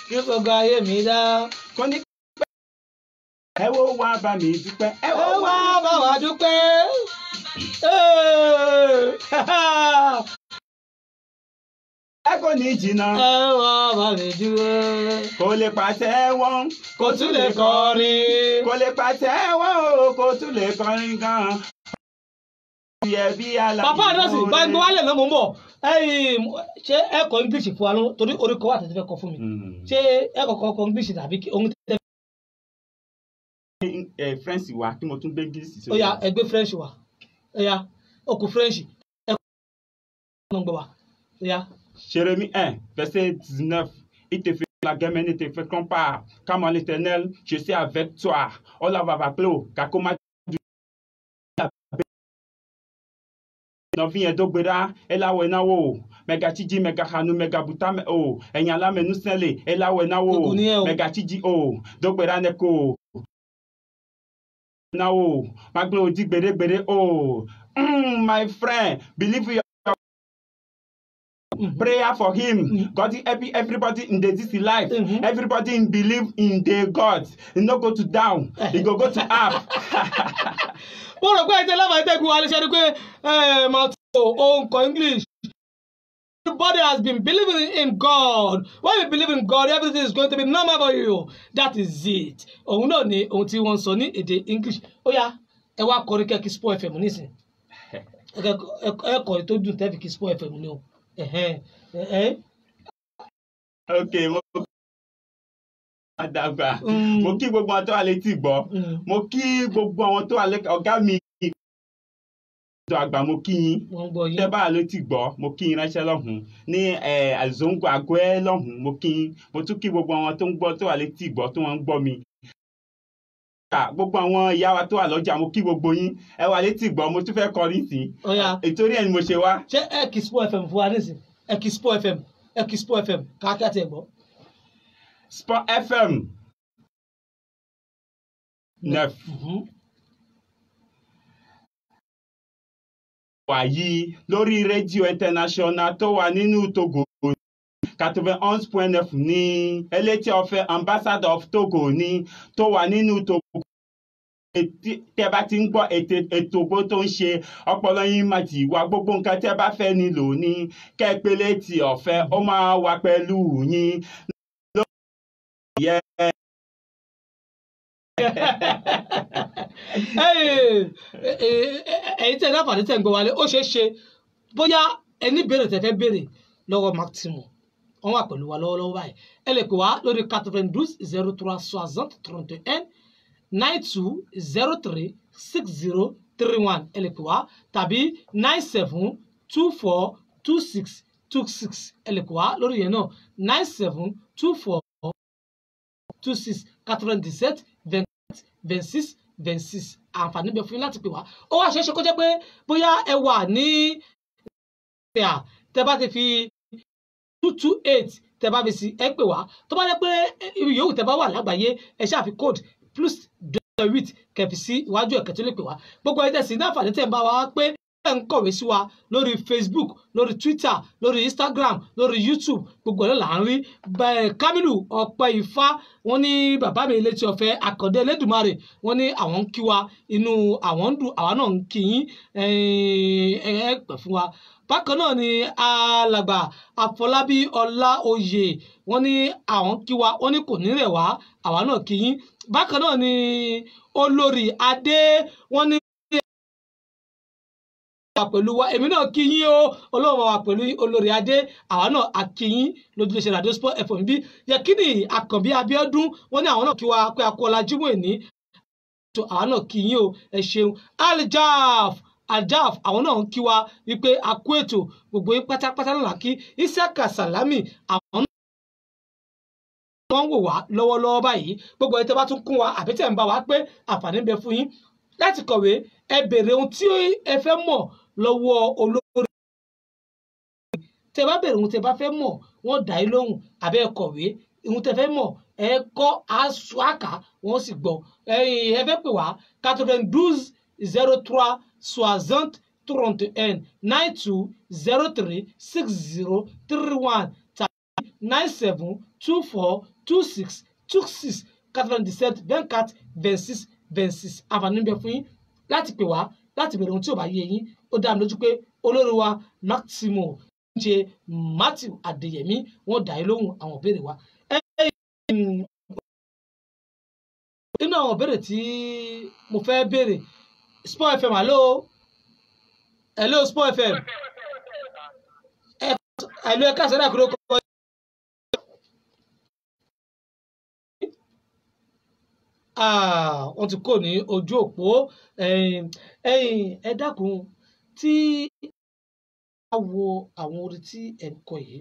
A: Kí gbogbo ayé mi dá.
F: Kò ní pẹ́. Ẹ ó wá bá mi dúpẹ́. Ẹ
A: Ẹ
F: ó
A: wá
F: wá
A: bá wa dúpẹ́.
F: Ẹ kò ní jìnnà.
A: Ẹ wá bá mi dúpẹ́.
F: Kò lè pàtẹ́wọ́.
A: Kò tún lè kọrin.
F: Kò lè pàtẹ́wọ́ o, kò tún lè kọrin gan. Yẹ bí aláìmoore.
A: Bàbá náà sì bá ń gbọ́ wálẹ̀ náà, mò ń bọ̀. Ẹ̀yin, ṣé ẹ kọ English fún wa ló torí orí kọ́ wà tẹ́tẹ́ fẹ́ kọ fún mi? Ṣé ẹ kọ̀kọ́ kọ English tàbí kí ohun tẹ́tẹ́?
F: Ẹ French wa kí mo tún gbé English sórí.
A: Ó yá, ẹ gbé French wá. Ó yá, ó kù French. Ẹ kọ́ ọ̀nà gbọ́ wa. Ó yá.
F: Jérémie 1, verset 19. Il te fait la guerre, mais ne te fait pas. Car moi, l'Éternel, je suis avec toi. Ola vavaklo, kakoma nɔvi yẹn dógbe ɖa ela wɔe na wo mɛgatsi dzi mɛgaxa nu mɛgabuta mɛ o enya la mɛ nusẽ le ela wɔe na wo
A: Ogun ni ẹ o.
F: mɛgatsi dzi o dógbe ɖa ne ko na wo magblẽ wo dzi gbeɖegbeɖe o. My friend, believe your prayer for him. God is helping everybody in the this life. Everybody in believe in the God. He no go to down, he go go to up.
A: Mo rò pé ẹ̀jẹ̀ lábàá ẹ̀tẹ́gun wa lè ṣe ni pé ẹ̀ máa tó ohun kọ English. Everybody has been believing in God. When you believe in God, everything is going to be normal for you. That is it. Òun náà ni ohun tí wọ́n ń sọ ní èdè English. Ó yá, ẹ wá kọrin kẹ́kí Spo FM nísìn. Ẹ kọrin tó dùn tẹ́fì kí Spo FM ni o. Ẹ̀hẹ́n, ẹ̀hẹ́n.
F: Ok, mo dàgbà. Mo kí gbogbo àwọn tó wà létí gbọ́. Mo kí gbogbo àwọn tó wà létí ọ̀gá mi tó àgbà, mo kí yín.
A: Wọ́n ń gbọ́ yín.
F: Tẹ́ bá wà létí gbọ́, mo kí yín ránṣẹ́ lọ́hùn ní àzóńgò àgọ́ ẹ lọ́hùn, mo kí yín. Mo tún kí gbogbo àwọn tó ń gbọ́ tó wà létí gbọ́ tó wọ́n ń gbọ́ mi. Gbogbo àwọn ìyá wa tó wà lọ́jà, mo kí gbogbo yín. Ẹ wà létí gbọ́, mo tún fẹ́ kọrin sí
A: Ó yá.
F: I, ìtorí ẹ̀ ni mo ṣe wá.
A: Ṣé ẹ kì í Sport FM fún wa nísìn? Ẹ kì í Sport FM, ẹ kì í Sport FM káàkiri àti ẹ̀gbọ́n.
F: Sport FM 9 wà yìí lórí rédíò international tó wà nínú Togo, 91.9 ní elétí ọ̀fẹ́, ambassador of Togo ní tó wà nínú Togo. Tẹ́ bá ti ń gbọ́ ètò bó tó ń ṣe ọpọlọ yín máa ti wá, gbogbo nǹkan tẹ́ bá fẹ́ nílò ní kẹ́pẹ́lẹ́ tí ọ̀fẹ́ ó máa wà pẹ̀lú yín. Yẹ.
A: Ẹ̀yin tẹ́ ẹ láǹfààní tẹ́ ń gbọ́ wálé, ó ṣeé ṣe bóyá ẹni béèrè tẹ́ fẹ́ béèrè lọ́wọ́ Maximo, wọ́n wà pẹ̀lú wa lọ́wọ́lọ́wọ́ báyìí. Ẹ lè pè wá lórí 92 03 60 31, 92 03 60 31. Ẹ lè pè wá tàbí 97 24 26 26. Ẹ lè pè wá lórí yẹn náà, 97 24 26, 97 24 26 26. Àǹfààní bẹ fún yín láti pè wá. Ó wá ṣeéṣe kó jẹ́ pé bóyá ẹ wà ní tẹ bá ti fi 228, tẹ bá fi sí, ẹ pè wá. Tó bá jẹ́ pé ibi yòówù tẹ bá wà lágbàáyé, ẹ ṣáà fi code +28 kẹfì sí iwájú ẹ̀kẹ́ tó lè pè wá. Gbogbo ẹ̀ tẹ̀sí ní àǹfààní tẹ̀ ń bá wa pé ẹ̀ ń kọ̀wé sí wa lórí Facebook, lórí Twitter, lórí Instagram, lórí YouTube, gbogbo ẹ̀ là ń rí. Bẹ́ẹ̀ Kamilu Ọpẹ́ Ifá, wọ́n ní bàbá mi létí ọ̀fẹ́ Àkàndé Elédùmarè, wọ́n ní àwọn ń kí wa, inú àwọn ń dùn, àwa náà ń kí yín, ẹ ẹ pẹ̀ fún wa. Bákan náà ni alàgbà Àfọlábí Ọláoyè, wọ́n ní àwọn ń kí wa, wọ́n ní kò ní rẹ̀ wá, àwa náà kí yín. Bákan náà ni olórí Adé, wọ́n ní wà pẹ̀lú wa, èmi náà kí yín o, Ọlọ́run wà pẹ̀lú olórí Adé, àwa náà a kí yín lójúlé Radio Sport FM bí. Yẹkínì Àkànbí Abíọ́dún, wọ́n ní àwọn náà kí wa pé akọ́lá Jímọ̀ èní tó, àwa náà kí yín o, ẹ ṣeun. Aljaf Aljaf, àwọn náà ń kí wa wípé a kú ètò, gbogbo yín pátápátá náà là kí. Isiaka Salami, àwọn náà wọ́n ń wò wá lọ́wọ́lọ́wọ́ báyìí. Gbogbo ẹ̀ tẹ́ bá tún kún wa àbí tẹ̀ ń bá wa pé àǹfààní ń bẹ fún yín láti kọ̀wé, ẹ béèrè ohun tí ẹ fẹ́ mọ̀ lọ́wọ́ olórí. Tẹ́ bá béèrè ohun tẹ́ bá fẹ́ mọ̀, wọ́n dá yín lóhùn, àbẹ́ ẹ kọ̀wé ohun tẹ́ fẹ́ mọ̀, ẹ kọ́ aṣọ àká, wọ́n sì gbọ́. Ẹ̀yin ẹ fẹ́ pè wá 92 03 60 31, 92 03 60 31 tàbí 97 24 26 26, 97 24 26 26. Àǹfààní ń bẹ fún yín láti pè wá láti béèrè ohun tí ò bá yé yín. Ó dá mi lójú pé olórí wa Maximo ń ṣe Matthew Adéyẹmí, wọ́n dá yín lóhùn àwọn ìbéèrè wa. Nínú àwọn ìbéèrè tí mo fẹ́ béèrè, Sport FM, hello, hello Sport FM, hello, ẹ káàsán náà kúrò kọ́. Wọ́n ti kò ní ojú òpó. Ẹ̀yin ẹ dákun, tí a wo àwọn orin tí ẹ̀ ń kọ yìí,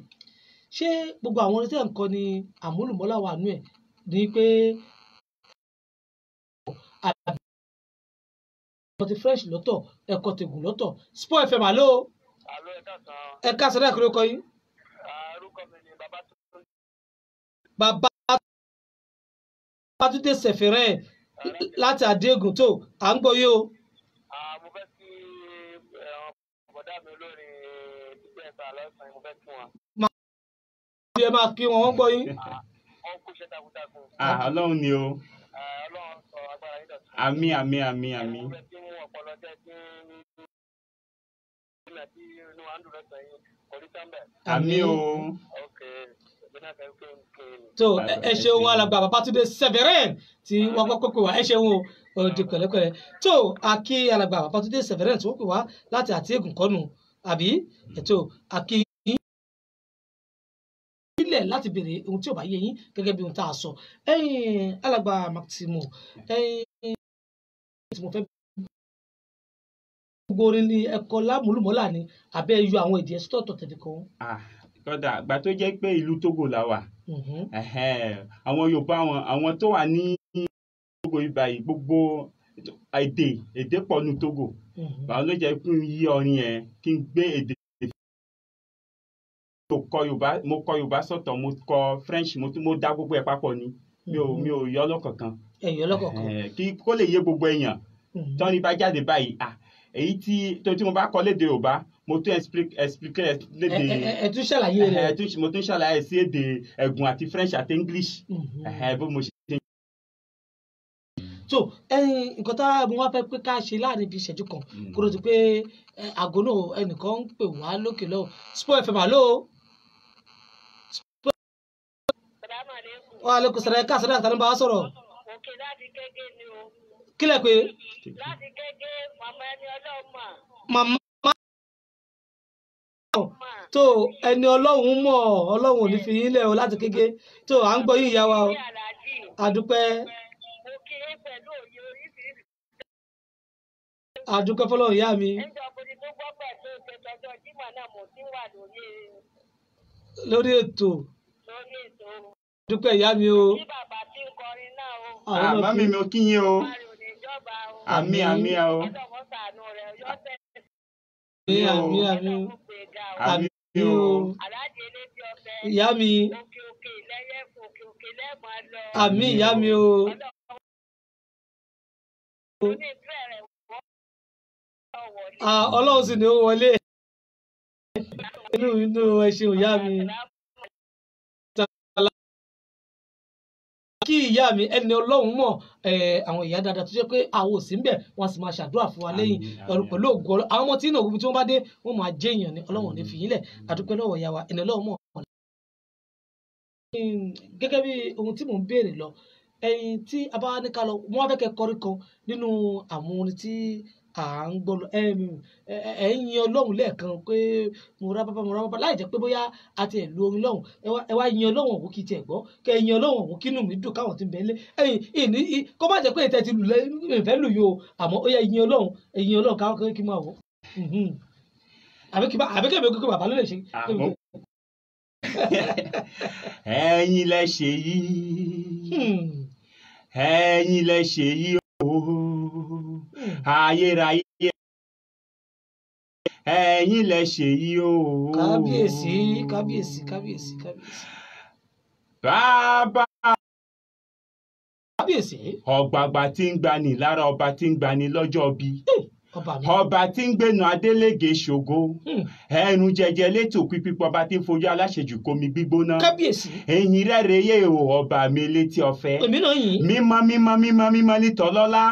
A: ṣé gbogbo àwọn orin tí ẹ̀ ń kọ ni àmúlùmọ́lá wà nú ẹ̀ ní pé àbí ti fresh lọ́tọ̀, ẹ̀kọ́ tègùn lọ́tọ̀? Sport FM, hello.
E: Àlọ́, ẹ káàsán.
A: Ẹ káàsán náà kúrò kọ yín.
E: Orúkọ mi ni Babátúndé.
A: Bàbá Babátúndé Sẹ̀fẹ̀rẹ̀ láti Adéògùn, tó à ń gbọ́ yìí o.
E: Mo fẹ́ kí bọ̀dá mi olórin títí ẹ̀ta lọ́sàn-án, mo fẹ́ kí wọn.
A: Ẹ máa kí wọn, wọ́n gbọ́ yín.
E: Wọ́n kú iṣẹ́ takuntakun.
F: Ah, Ọlọ́run ni o.
E: Ọlọ́run sọ agbára yín dọ̀tun.
F: Àmín, àmín, àmín, àmín.
E: Mo fẹ́ kí wọn ọpọlọ tẹ́ tí ń tí inú wa ń dùn lọ́sàn-án yìí kò ní sáńbẹ̀.
F: Àmín o.
E: Ok, èmi náà fẹ́ kí n kí n.
A: Tó ẹ ṣeun alàgbà Babátúndé Sẹ̀fẹ̀rẹ̀ tí wọ́n kọ́kọ́ pè wá, ẹ ṣeun o, ó di pẹ̀lẹ́pẹ̀lẹ́. Tó àkí alàgbà Babátúndé Sẹ̀fẹ̀rẹ̀ tí wọ́n pè wá láti Àtìgùn kọ́nù àbí ètò àkí ilẹ̀ láti béèrè ohun tí ò bá yé yín gẹ́gẹ́ bí ohun tá a sọ. Ẹ̀yin alàgbà Maximo, ẹ̀yin tí mo fẹ́ gbogbo orin ni ẹ̀kọ́ lámúlùmọ́là ni àbẹ́ yọ àwọn èdè ẹ̀sítọ́ ọ̀tọ̀ tẹ̀lé kan.
F: Ah, kódà àgbà tó jẹ́ pé ìlú Togo la wà. Ẹ̀hẹ́n, àwọn Yorùbá, àwọn tó wà ní Togo yìí báyìí, gbogbo èdè pọ̀ nù Togo. Báwo ló jẹ́ kí n yí orin yẹn, kí n gbé èdè mo kọ Yorùbá sọ̀tọ̀, mo kọ French, mo dá gbogbo ẹ̀ papọ̀ ni. Mi ò yọ lọ́kọ̀ọ̀kan.
A: Ẹ̀yọ́ lọ́kọ̀ọ̀kan.
F: Kí kó lè yé gbogbo èèyàn. Tọ́ni bá jáde báyìí, èyí tí mo bá kọ lédè Yorùbá, mo tún explique lédè.
A: Ẹ tún ṣàlàyé rẹ̀.
F: Mo tún ṣàlàyé sí èdè Ẹ̀gùn àti French àti English. Bó mo ṣe.
A: So nǹkan tá mo wá fẹ́ pé ká ṣe láàrin ibi ìṣẹ́jú kan kúrò ti pé àgọ́ náà ẹnìkan ń pè wá lókè lọ́wọ́. Sport FM, àlọ́. Wa aleykum salaam. Ká sọ́dọ̀ àtàlẹ́ bá wa sọ̀rọ̀.
E: Òkè láti Gégé ni o.
A: Kílẹ̀ pé.
E: Láti Gégé, màmá ẹni Ọlọ́run mọ̀.
A: Màmá tó ẹni Ọlọ́run mọ̀, Ọlọ́run ò ní fi yín lẹ̀ o láti Gégé. Tó à ń gbọ́ yín ìyá wa o. Àdúpẹ́. Àdúpẹ́ fọlọ́run ìyá mi. Lórí ètò. Dúpẹ́ ìyá mi o.
F: Mami mi ò kí yín o. Àmín àmín o.
A: Àmín àmín àmín. Àmín o. Ìyá mi. Àmín ìyá mi o. Ọlọ́run sì ni ó wọlé. Inú ẹ ṣeun ìyá mi. Kí ìyá mi ẹni Ọlọ́run mọ̀, àwọn ìyá dáadáa tó jẹ́ pé àwọn ò sí ńbẹ̀, wọ́n sì máa ṣàdúrà fún wa lẹ́yìn pẹ̀lú ògo Ọlọ́run. Àwọn ọmọ tí inú ògùn tí wọ́n bá dé wọ́n máa jẹ́ èèyàn ni. Ọlọ́run ò ní fi yín lẹ̀. Àdúpẹ́ lọ́wọ́ ìyá wa ẹni Ọlọ́run mọ̀. Gẹ́gẹ́ bí ohun tí mò ń béèrè lọ, ẹyin tí a bá ní ká lọ, wọ́n wá fẹ́ kẹ́ kọrin kan nínú àwọn orin tí à ń gbọ́ lọ. Ẹ ń yin Ọlọ́run lẹ́ẹ̀kan pé mo rá bábá, mo rá bábá, láì jẹ́ pé bóyá a ti ẹ̀ lu orin lọ́hùn. Ẹ wá yin Ọlọ́run òun kì í tiẹ̀ gbọ́, kẹ́ ẹ yin Ọlọ́run òun kínú mi dùn káwọn ti ń bẹ lé ẹ̀yìn ìní. Kó má jẹ́ pé ìtẹ́ ti lù lẹ́ ìfẹ́ lù yìí o, àmọ́ ó yẹ yin Ọlọ́run, yin Ọlọ́run káwọn kí n máa wò. Àbí kí èmi kí bàbá ló lè ṣe.
F: Ẹ̀yin lẹ ṣe yìí, ẹ̀yin lẹ ṣe yìí o, ayérayé ẹ̀yin lẹ ṣe yìí o.
A: Kábíyèsí kábíyèsí kábíyèsí kábíyèsí.
F: Bàbá.
A: Kábíyèsí.
F: Ọ̀gbàgbà tí ń gbani lára, ọba tí ń gbani lọ́jọ́ bí. Ọba tí ń gbénu Adélégé ṣògo. Ẹnu jẹjẹ létò pípípọ̀, ọba tí ń fojú aláṣejù komi gbígbóná.
A: Kábíyèsí.
F: Ẹ̀yìn rẹ̀ rèé o, ọba mi létí ọ̀fẹ́.
A: Èmi náà yìn.
F: Mímọ́ mímọ́ mímọ́ mímọ́ nítọ́lọ́lá.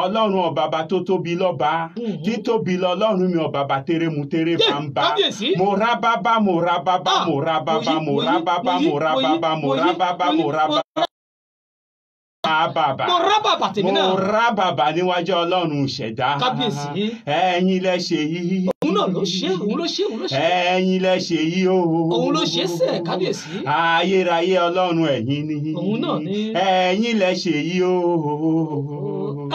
F: Ọlọ́run ọ̀bàbà tó tóbi lọ́ba. Títóbi lọ́lọ́run mi ọ̀bàbà tẹrẹmú tẹrẹ bàǹbà.
A: Kábíyèsí.
F: Mo rá bábá, mo rá bábá, mo rá bábá, mo rá bábá, mo rá bábá, mo rá bábá, mo rá bábá. Bàbà.
A: Mo rá bàbà tèmi náà.
F: Mo rá bàbà níwájú Ọlọ́run ṣẹ̀dá.
A: Kábíyèsí.
F: Ẹ̀yin lẹ ṣe yìí.
A: Òun náà ló ṣe, òun ló ṣe, òun ló ṣe.
F: Ẹ̀yin lẹ ṣe yìí o.
A: Òun ló ṣe sẹ̀, kábíyèsí.
F: Ayérayé Ọlọ́run ẹ̀yin ni.
A: Òun náà ni.
F: Ẹ̀yin lẹ ṣe yìí o.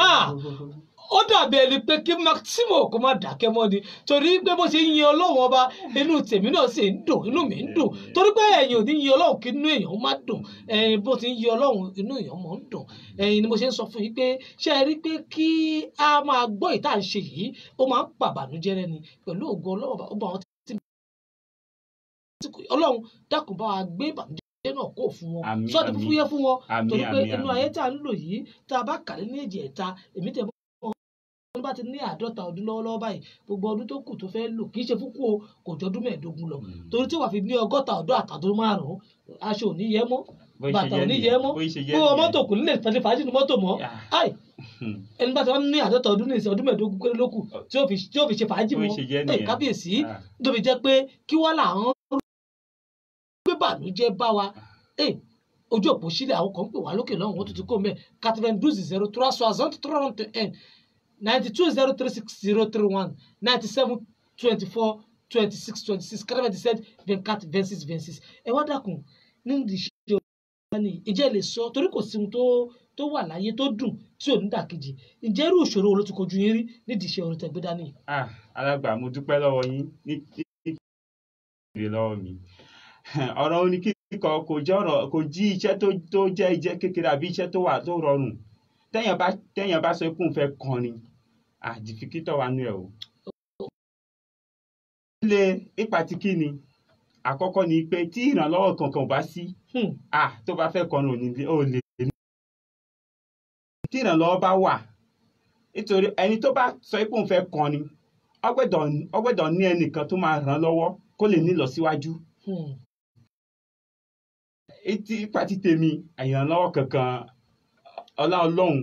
A: Ó dàbí ẹni pé kí Maximo kó má dákẹ́ mọ́ ni, torí pé bó ṣe ń yin Ọlọ́run ọba, inú tèmi náà sì ń dùn, inú mi ń dùn, torí pé ẹ̀yin ò ní yin Ọlọ́run kí inú èèyàn má dùn. Ẹ̀yin bó ti ń yin Ọlọ́run, inú èèyàn mọ̀ ń dùn. Ẹ̀yin ni mo ṣe ń sọ fún yín pé ṣé ẹ rí pé kí a máa gbọ́ ìta ń ṣe yìí, ó máa ń pàbànújẹ́ rẹ ni. Pẹ̀lú ògo Ọlọ́run ọba, ó bá wọn tí Ọlọ́run dákun bá wa gbé ìbànújẹ́ náà kó fún wọn, sọ́ọ́dì fúfúyẹ́ fún wọn, torí pé inú ayé tá à ń lò yìí, tá a bá kà ní èjì ẹ̀ta, èmi tẹ̀ wọ́n bá ti ní 50 ọdún lọ́wọ́lọ́wọ́ báyìí, gbogbo ọdún tó kù tó fẹ́ lò kì í ṣe fúnkú o, kò jọ ọdún 15 lọ, torí tí wàá fi ní 60 ọdún àtàdún 5, aṣọ ò ní yẹ mọ́, bàtà ò ní yẹ mọ́, kó o mọ́tò kò ní lè fẹ́ fàájì ní mọ́tò mọ́. Ai, ẹni bá ti wọ́n ní 50 ọdún ní ìsìn, ọdún 15 péré ló kù tí ó fi ṣe fàájì mọ́. Kábíyèsí, tó fi jẹ́ pé kí wọ́n là ń gbé bànújẹ́ bá wa. Ojú òpó sílẹ̀, àwọn kan ń pè wá lókè lọ́hùn, wọ́n tuntun kò mẹ́ 92 03 60 31 92 03 60 31 97 24 26 26 97 24 26 26. Ẹ wá dákun nídìí iṣẹ́ ọ̀gá ni, ǹjẹ́ lè sọ, torí kò sí ohun tó wà láyé tó dùn tí ò ní dàkejì, ǹjẹ́ irú ìṣòro wo ló ti kojú yín rí nídìí iṣẹ́ orin tẹ́gbẹ́ dání?
F: Alàgbà, mo dúpẹ́ lọ́wọ́ yín ní ìbéèrè lọ́wọ́ mi. Ọ̀rọ̀ orin kíkọ kò jẹ́ ọ̀rọ̀, kò jí iṣẹ́ tó jẹ́ iṣẹ́ kékeré àbí iṣẹ́ tó wà tó rọrùn. Téèyàn bá sọ pé òun fẹ́ kọrin, difficulty wà nù ẹ̀ o. Lè ipa ti kí ni? Àkọ́kọ́ ni pé tí ìrànlọ́wọ́ kankan ò bá sí, tó bá fẹ́ kọrin, ò ní ò lè ní. Tí ìrànlọ́wọ́ bá wà, nítorí ẹni tó bá sọ pé òun fẹ́ kọrin, ó gbọ́dọ̀ ní ẹnìkan tó máa ràn án lọ́wọ́ kó lè ní ìlọsíwájú. Etí ipa ti tèmi, ìrànlọ́wọ́ kankan, ọlá Ọlọ́run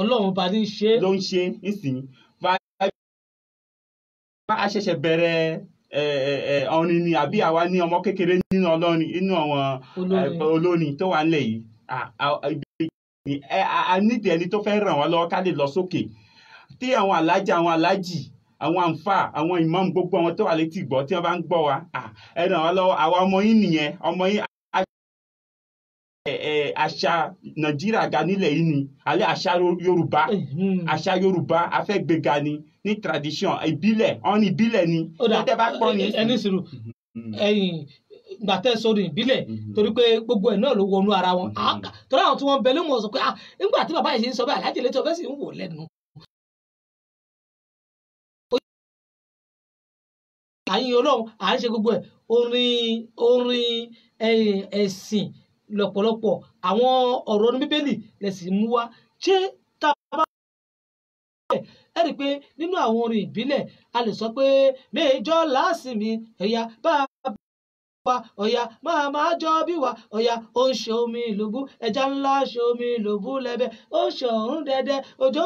A: Ọlọ́run bá ní ṣe.
F: Ló ń ṣe nísìnyí. Bá a ṣẹ̀ṣẹ̀ bẹ̀rẹ̀ orin ni, àbí àwa ní ọmọ kékeré nínú ọlọ́rin, nínú àwọn
A: olórin
F: olórin tó wà nílẹ̀ yìí, a nídìí ẹni tó fẹ́ ràn wá lọ́wọ́ ká lè lọ sókè. Tí àwọn alájà, àwọn alájì, àwọn àǹfà, àwọn ìmáàmù, gbogbo àwọn tó wà létí gbọ́, tí wọ́n bá ń gbọ́ wa, ẹ ràn wá lọ́wọ́. Àwa ọmọ yín nìyẹn, ọmọ yín. Àṣà Nàìjíríà ga nílẹ̀ yìí ni alẹ́ àṣà Yorùbá. Àṣà Yorùbá a fẹ́ gbéga ni, ní tradition ìbílẹ̀, ọ̀nì ìbílẹ̀ ni.
A: Ó dà,
F: tẹ́ bá gbọ́ ni.
A: Ẹni sùúrù, ẹ̀yin gbà tẹ́ sórí ìbílẹ̀, torí pé gbogbo ẹ̀ náà ló wọnú ara wọn. Torí àwọn tí wọ́n bẹ ló mọ̀ sọ pé, ah, nígbà tí bàbá yìí ṣe ń sọ bẹ́ẹ̀, Aláàjì Létí Ọ̀fẹ́ sì ń wò lẹ́nu. À ń yin Ọlọ́run, à ń ṣe gbogbo ẹ̀, orin ẹ̀sìn lọ́pọ̀lọpọ̀, àwọn ọ̀rọ̀ ní Bíbélì lẹ̀sìn mú wá. Ṣé tá a bá ẹ rí i pé nínú àwọn orin ìbílẹ̀, a lè sọ pé méjọ lásìmí ẹ̀yà bá wa, ọ̀yà máa máa jọ bí wa, ọ̀yà ó ń ṣe omi lòbú, ẹja ńlá ṣe omi lòbú lẹ́bẹ̀, ó ń ṣe ọ̀run dẹ́dẹ́, òjò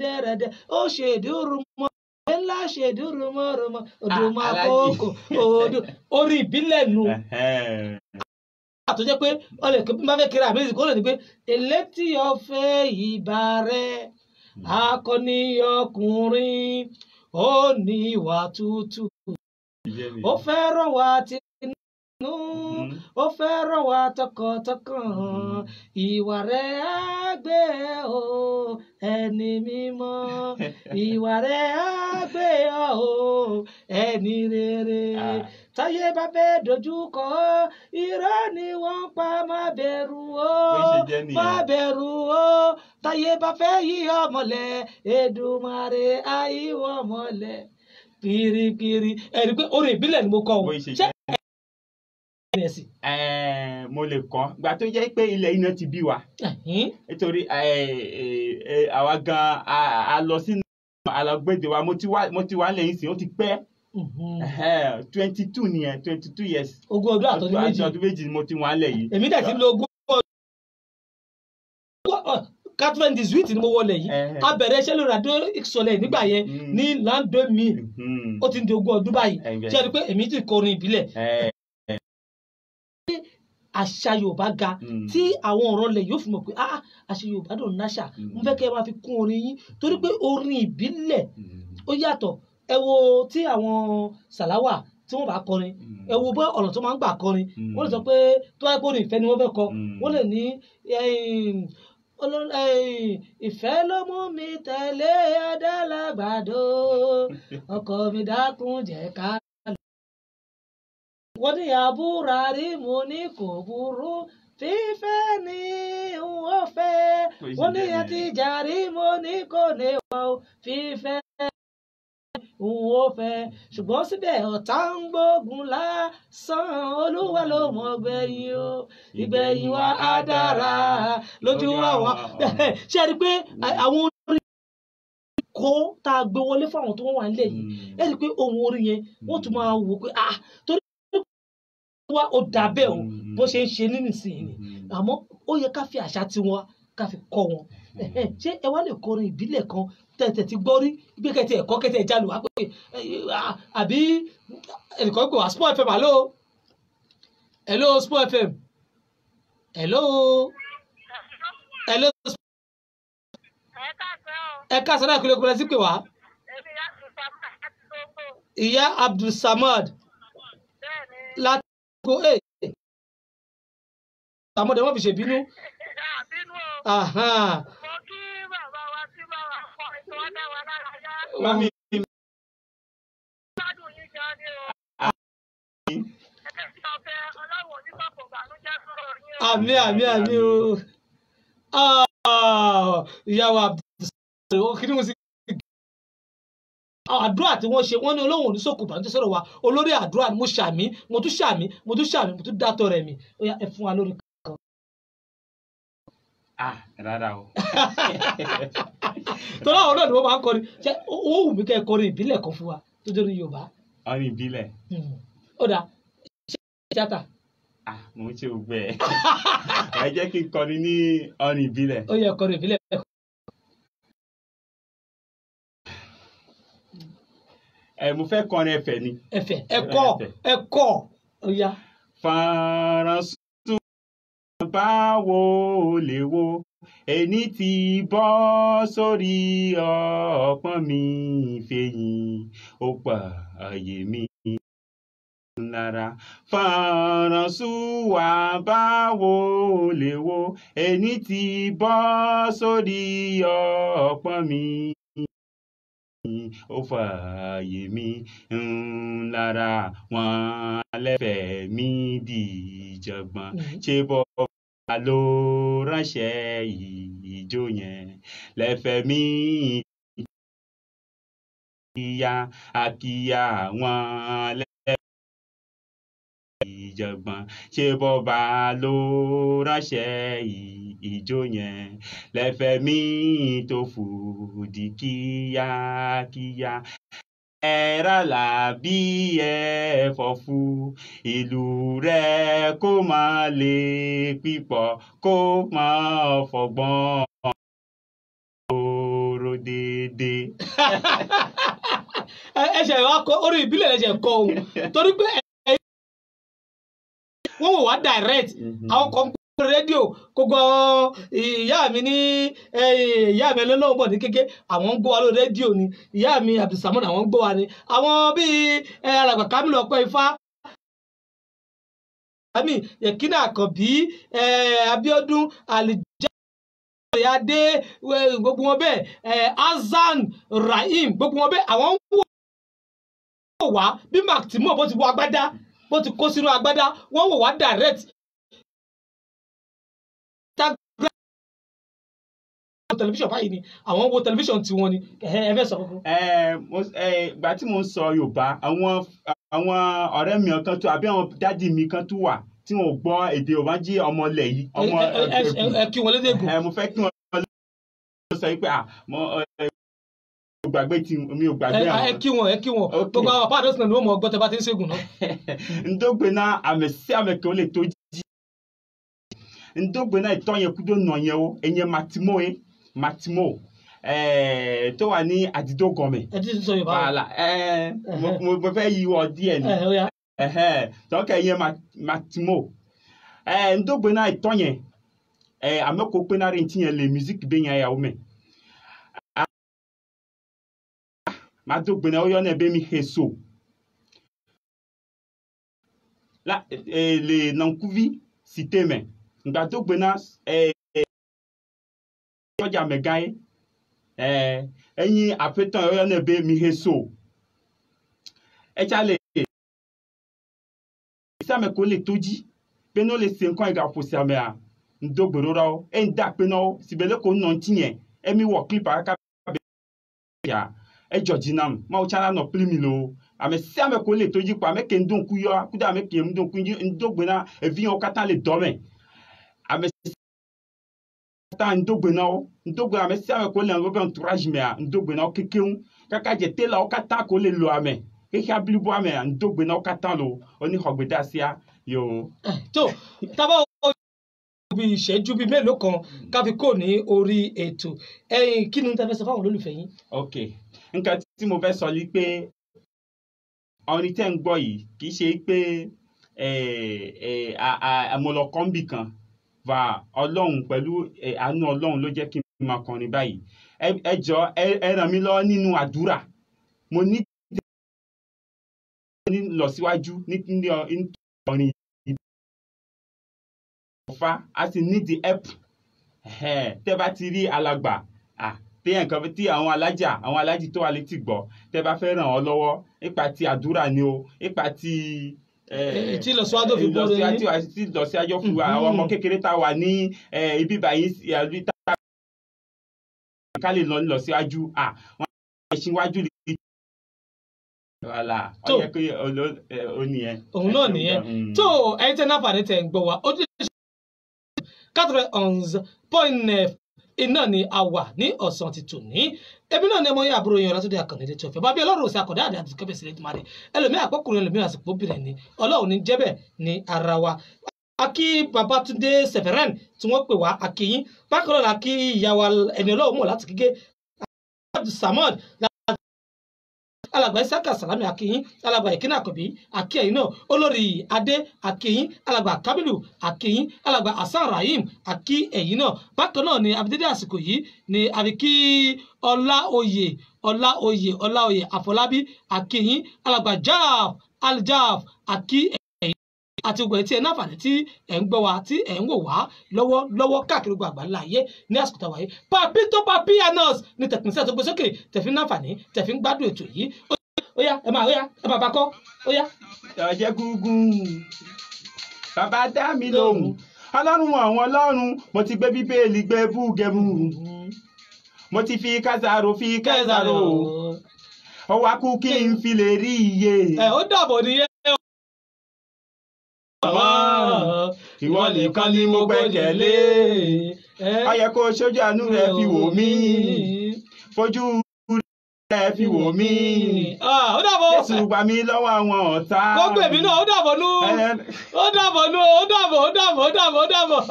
A: dẹ́rẹ́dẹ́, ó ṣe ìdúró mọ́ ńlá, ṣe ìdúró mọ́ rọmọ odò máa kókò odò. Orin ìbílẹ̀ nu tó jẹ́ pé wọ́n lè bá fẹ́ kiri àmì ìsìnkú, ó lè ní pé elétí ọ̀fẹ́ ìbà rẹ̀, akọni ọkùnrin, ó ní ìwà tútù, ó fẹ́ràn wa tinú, ó fẹ́ràn wa tọkàntọkàn, ìwà rẹ̀ á gbé o, ẹni mímọ́, ìwà rẹ̀ á gbé ọ o, ẹni rere. Táyé bá fẹ́ dojú kọ, irọ́ ni wọ́n pa, má bẹ̀rù o, má bẹ̀rù o. Táyé bá fẹ́ yí ọmọlẹ̀, Èdùmàrè àyíwọ̀ mọ́lẹ̀ kirikiri. Ẹni pé orin ìbílẹ̀ ni mo kọ o, ṣé
F: ẹ mo lè kọ́ gbà tó jẹ́ pé ilẹ̀ iná ti bí wa, nítorí àwa gan a lọ sínú àlọ́gbèdè wa. Mo ti wá lẹ́yìn sí, ó ti pẹ́, 22 nìyẹn, 22 years.
A: 20 ọdún àtọdún 2.
F: Ọdún 2 ni mo ti wà lẹ̀ yìí.
A: Èmi dẹ̀ ti lo 20 ọdún, 98 ni mo wọlé yìí. A bẹ̀rẹ̀ iṣẹ́ lórí àdó ìsọ̀lẹ̀ nígbà yẹn ní l'an 2000. Ó ti ń di 20 ọdún báyìí. Ṣé ẹni pé èmi ti kọrin ìbílẹ̀, àṣà Yorùbá ga, tí àwọn ọ̀rọ̀ lẹ̀ yóò fi mọ̀ pé, ah, àṣà Yorùbá dùn náṣà. Mo fẹ́ kẹ́ ẹ máa fi kún orin yín, torí pé orin ìbílẹ̀ ó yàtọ̀. Ẹ wo tí àwọn sàláwà tí wọ́n bá kọrin, ẹ wo bó ọ̀nà tó máa ń gbà kọrin. Wọ́n lè sọ pé tó wáyé pé orin ìfẹ́ ni wọ́n fẹ́ kọ, wọ́n lè ní, "Ìfẹ́ ló mú mi tẹ̀lé Adálàgbàdo, ọkọ mi dákun jẹ́ ká." Wọ́n ní àbúrò rí, mo ní kò burú, fífẹ́ ni n ó fẹ́. Wọ́n ní àti jàrí, mo ní kò ní wọ́n o, fífẹ́ n ó fẹ́. Ṣùgbọ́n síbẹ̀ ọ̀tá ń gbógun lásán, Olúwa ló mọ̀ gbẹ̀yìn o, ìgbẹ̀yìn wa á dára lójú àwọn. Ṣé ẹ rí i pé àwọn orin kó tá a gbé wọlé fún àwọn tó wà nílẹ̀ yìí, ẹ rí i pé ohun orin yẹn, wọ́n tún máa wò pé, ah, torí wa ó dà bẹ́ẹ̀ o, bó ṣe ń ṣe nísinsìnyí ni. Àmọ́ ó yẹ ká fi àṣà tiwọn ká fi kọ́ wọn. Ṣé ẹ wá lè kọrin ìbílẹ̀ kan tẹ̀tẹ̀ ti gbọ́ rí bí kẹ̀tẹ̀ ẹ̀kọ́ kẹ̀tẹ̀ ìjálù wá pé, àbí ẹnìkan pè wá? Sport FM, hello, hello, Sport FM, hello, hello. Ẹ káàsán náà, kúlẹ̀ kúlẹ̀ sí pè wá. Ìyá Abdulsamad láti kó ẹ àmọ́dé wọ́n fi ṣèbínú.
E: Mo kí bàbá wa tí bá wa kọ ètò wa dá wa lára yá.
F: Mami.
E: Gbádùn yín gan ni o. Ẹ ti ọ̀fẹ́ Ọlọ́run onípapọ̀ bànújẹ́ sọ̀rọ̀ yín o.
A: Àmín, àmín, àmín o. Ìyá wa kí ni mo sì àdúrà tí wọ́n ṣe, wọ́n ní Ọlọ́run oníṣòkò bàtújẹ́ sọ̀rọ̀ wa. Olórí àdúrà ni mo ṣàmì, mo tún ṣàmì, mo tún ṣàmì, mo tún dátọ̀ rẹ̀ mi. Ó yá, ẹ fún wa lórí kan.
F: Ah, rárá o.
A: Torí àwọn náà ni wọ́n máa ń kọrin. Ṣé ó wù mí kẹ́ ẹ kọrin ìbílẹ̀ kan fún wa tó jẹ́ ní Yorùbá?
F: Orin ìbílẹ̀.
A: Ó dáa, ṣé tíátà?
F: Ah, mo ń ṣe gbogbo ẹ̀. Ẹ jẹ́ kí n kọrin ní orin ìbílẹ̀.
A: Ó yẹ kọrin ìbílẹ̀.
F: Ẹ mo fẹ́ kọrin ẹ̀fẹ̀ ni.
A: Ẹ̀fẹ̀, ẹ̀kọ́, ẹ̀kọ́, ó yá.
F: Faransé báwo lè wo ẹni tí bọ́ sórí ọpọ́n mi fẹ̀yìn ó pa àyè mi lára. Faransé wà báwo lè wo ẹni tí bọ́ sórí ọpọ́n mi ó fààyè mi lára. Wọn lẹ́fẹ̀ẹ́ mi dìjọ̀gbọ̀n ṣé bọ́ ló ránṣẹ́ ìjó yẹn lẹ́fẹ̀ẹ́ mi kíyà àkíyà. Wọn lẹ́fẹ̀ẹ́ ìjọ̀gbọ̀n ṣé bọ́ba ló ránṣẹ́ ìjó yẹn lẹ́fẹ̀ẹ́ mi tó fòdì kíyákíyá. Ẹ̀rá làbí ẹ̀fọ́fú ìlú rẹ̀ kó máa lè pípọ̀ kó máa fọgbọ́n oró dédé.
A: Ẹ ṣe wá kọ orí ìbílẹ̀, ẹ ṣe kọ òun torí pé wọ́n wò wá direct. Àwọn kan gbọ́ rédíò gbogbo ìyá mi ní ìyá mi ẹlẹ́lọ́wọ́ bọ̀ ní kéke, àwọn ń gbọ́ wa lórí rédíò ni. Ìyá mi Abdulsamad, àwọn ń gbọ́ wa ni. Àwọn bíi alàgbà Kamilu Ọpẹ́ Ifá àmì Yẹ̀kínà Àkànbí, Abíọ́dún Àlìjá Adé, gbogbo wọn bẹ́ẹ̀, Hasan Rahim, gbogbo wọn bẹ́ẹ̀, àwọn ń wò wá bí Mark Timo bó ti wọ agbádá, bó ti kó sínú agbádá, wọ́n wò wá direct. Tẹlifíṣàn báyìí ni àwọn ń wo tẹlifíṣàn tiwọn ni. Ẹ fẹ́ sọ kókó.
F: Ìgbà tí mo ń sọ Yorùbá, àwọn ọ̀rẹ́ mi kan tó àbí àwọn dádì mi kan tó wà tí wọn ò gbọ́ èdè Yorùbá jí ọmọ ilẹ̀ yìí. Ọmọ
A: ẹ kí wọn lédè gùn.
F: Mo fẹ́ kí wọn sọ pé mo gbàgbé tí mi ò gbàgbé àwọn.
A: Ẹ kí wọn, ẹ kí wọn. Gbogbo àwọn àpá àdósìnà ni wọn mọ ọgbọ́n tẹ bá ti ń ṣègùn náà.
F: Ndógbe náà àmì sí àmì kí ó lè tó jí. Ndógbe náà ìtọ́ yẹn kúndó nà yẹn o, ẹ̀yẹn Matimo yẹn Matimo tó wà ní Àdìdógọ̀mẹ̀.
A: Ẹ ti sọ Yorùbá.
F: Wàhálà mo fẹ́ yí wọ díẹ̀ ni. Tọ́kẹ́ yẹn Matimo. Ndógbe náà ìtọ́ yẹn àmì kò pé náà rí ti yẹn lè musique bẹ́ yẹn yà wò mẹ́. Madogbe na oyɔ ne be mi he so la le nankuvi cité me ngbadogbe na sɔdza megã ye enyi aƒetɔ oyɔ ne be mi he so etsa le siame ko le to dzi be ne le se ŋkɔ yi gaƒo siamea ŋdogbe ɖo ɖawo eye ŋda akpe na wo si be le ko nɔ ŋuti nye emi wɔ clip kaka be ya. Edzɔ dzi nam mawu tsã la nɔ kpli mi loo ame sia ame ko le to dzi kpɔ ame ke ŋdo ŋku yɔ kudo ame ke ŋdo ŋku ŋdo gbe na eviwo katã le dɔ me ame katã ŋdo gbe na wo ŋdo gbe ame sia ame ko le woƒe entourage mea ŋdo gbe na wo kekeŋ kaka dze telawo katã ko le loa me xexea bliboa mea ŋdo gbe na wo katã loo woni xɔ gbedeasia yo.
A: Tó tábà bí ìṣẹ́jú bíi mélòó kan ká fi kò ní orí ètò, ẹ̀yin kí ni tẹ́ fẹ́ sọ fáwọn olólùfẹ́ yín.
F: Ok, nǹkan tí mo fẹ́ sọ ni pé orin tẹ́ ń gbọ́ yìí kì í ṣe pé mo lọ kọ́ níbì kan va Ọlọ́run pẹ̀lú àánú Ọlọ́run ló jẹ́ kí n máa kọrin báyìí. Ẹ jọ̀ọ́, ẹ ràn mí lọ́wọ́ nínú àdúrà. Mo ní lọ síwájú ní orin ọ̀fà, a sì need the help. Tẹ́ bá ti rí alàgbà téèyàn kan tí àwọn alájà àwọn alájì tó wà létí gbọ́, tẹ́ bá fẹ́ ràn ọ́ lọ́wọ́ nípa ti àdúrà ni o, nípa ti
A: tí ìlọsíwájú fi gbọ́
F: tí ìlọsíwájú fún wa àwọn ọmọ kékeré tá a wà ní ibi báyìí. ká lè lọ síwájú. Wọ́n á ṣíwájú lè wàhálà ó yẹ kí ó nìyẹn.
A: Òun náà nìyẹn. Tó ẹ̀yin tẹ́ náà fàdé tẹ́ ń gbọ́ wa, ó ti ṣe 91.9 iná ni a wà ní ọ̀sán ti tòní. Ẹbí náà ni ọmọ yẹn àbúrò yẹn Ọlátúndé Àkànní létí ọ̀fẹ́ bábí ọlọ́run òsì àkọ́dá àdé àti kẹ́bẹ̀sì lẹ́dùnmáre ẹlòmíì àpọ́kùnrin ẹlòmíì àsìkò obìnrin ni ọlọ́run ní jẹ́bẹ̀ ní ara wa. Akí Babátúndé Severin tí wọ́n pè wá akíyín bákan náà akí ìyá wa ẹni ọlọ́run mọ̀ láti kíké Abdulsamad alàgbà Isaka Salami akíyín, alàgbà Ìkínà Àkànbí akíyìn náà, olórí Adé akíyín, alàgbà Kábílù akíyín, alàgbà Hasan Rahim akí ẹ̀yìn náà. Bákan náà ni abidédé àsìkò yìí ni àbíkí Ọláoyè Ọláoyè Ọláoyè Àfọlábí akíyín, alàgbà Jaf Aljaf akí ẹ̀yìn àti gbogbo ẹ̀ tí ẹ náà fàní tí ẹ̀ ń gbọ́ wa tí ẹ̀ ń wò wá lọ́wọ́ lọ́wọ́ káàkiri gbogbo àgbáńlá ayé ní àsìkò táwa yìí. Papito Papianos ní tẹkínísà tó gbé sókè tẹ̀fín náfààní tẹ̀fín gbádùn ètò yìí. Ó yá ẹ máa ó yá ẹ máa bá kọ́ ó yá.
F: Ọjẹ́ gúngún bàbá dá mi lóhùn ọlọ́run àwọn ọlọ́run mo ti gbé bíbélì gbé búgẹ́mù mo ti fi kásáró fi kásáró ó wá kú kí n fi lè rí iye.
A: Ẹ ó dàbọ̀ nìyẹn.
F: Ìwọ nìkan ni mo gbẹ́kẹ̀lé. Ó yẹ kó ṣojú àánú rẹ fi wò mí, fojú rẹ fi wò mí.
A: Ó dàbọ̀.
F: Jésù gbà mí lọ́wọ́ àwọn ọ̀tá.
A: Gbogbo èmi náà ó dàbọ̀ nú. Ó dàbọ̀ nú, ó dàbọ̀, ó dàbọ̀, ó dàbọ̀, ó dàbọ̀.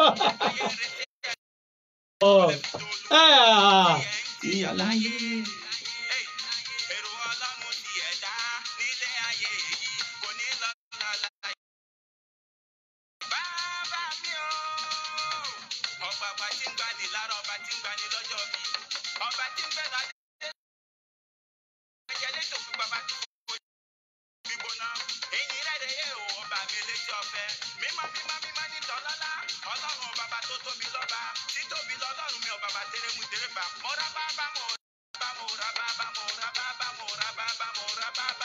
F: Ìyàláyé.
C: Mora bá bá mo ra bá bá mo ra bá bá mo ra bá bá mo ra bá.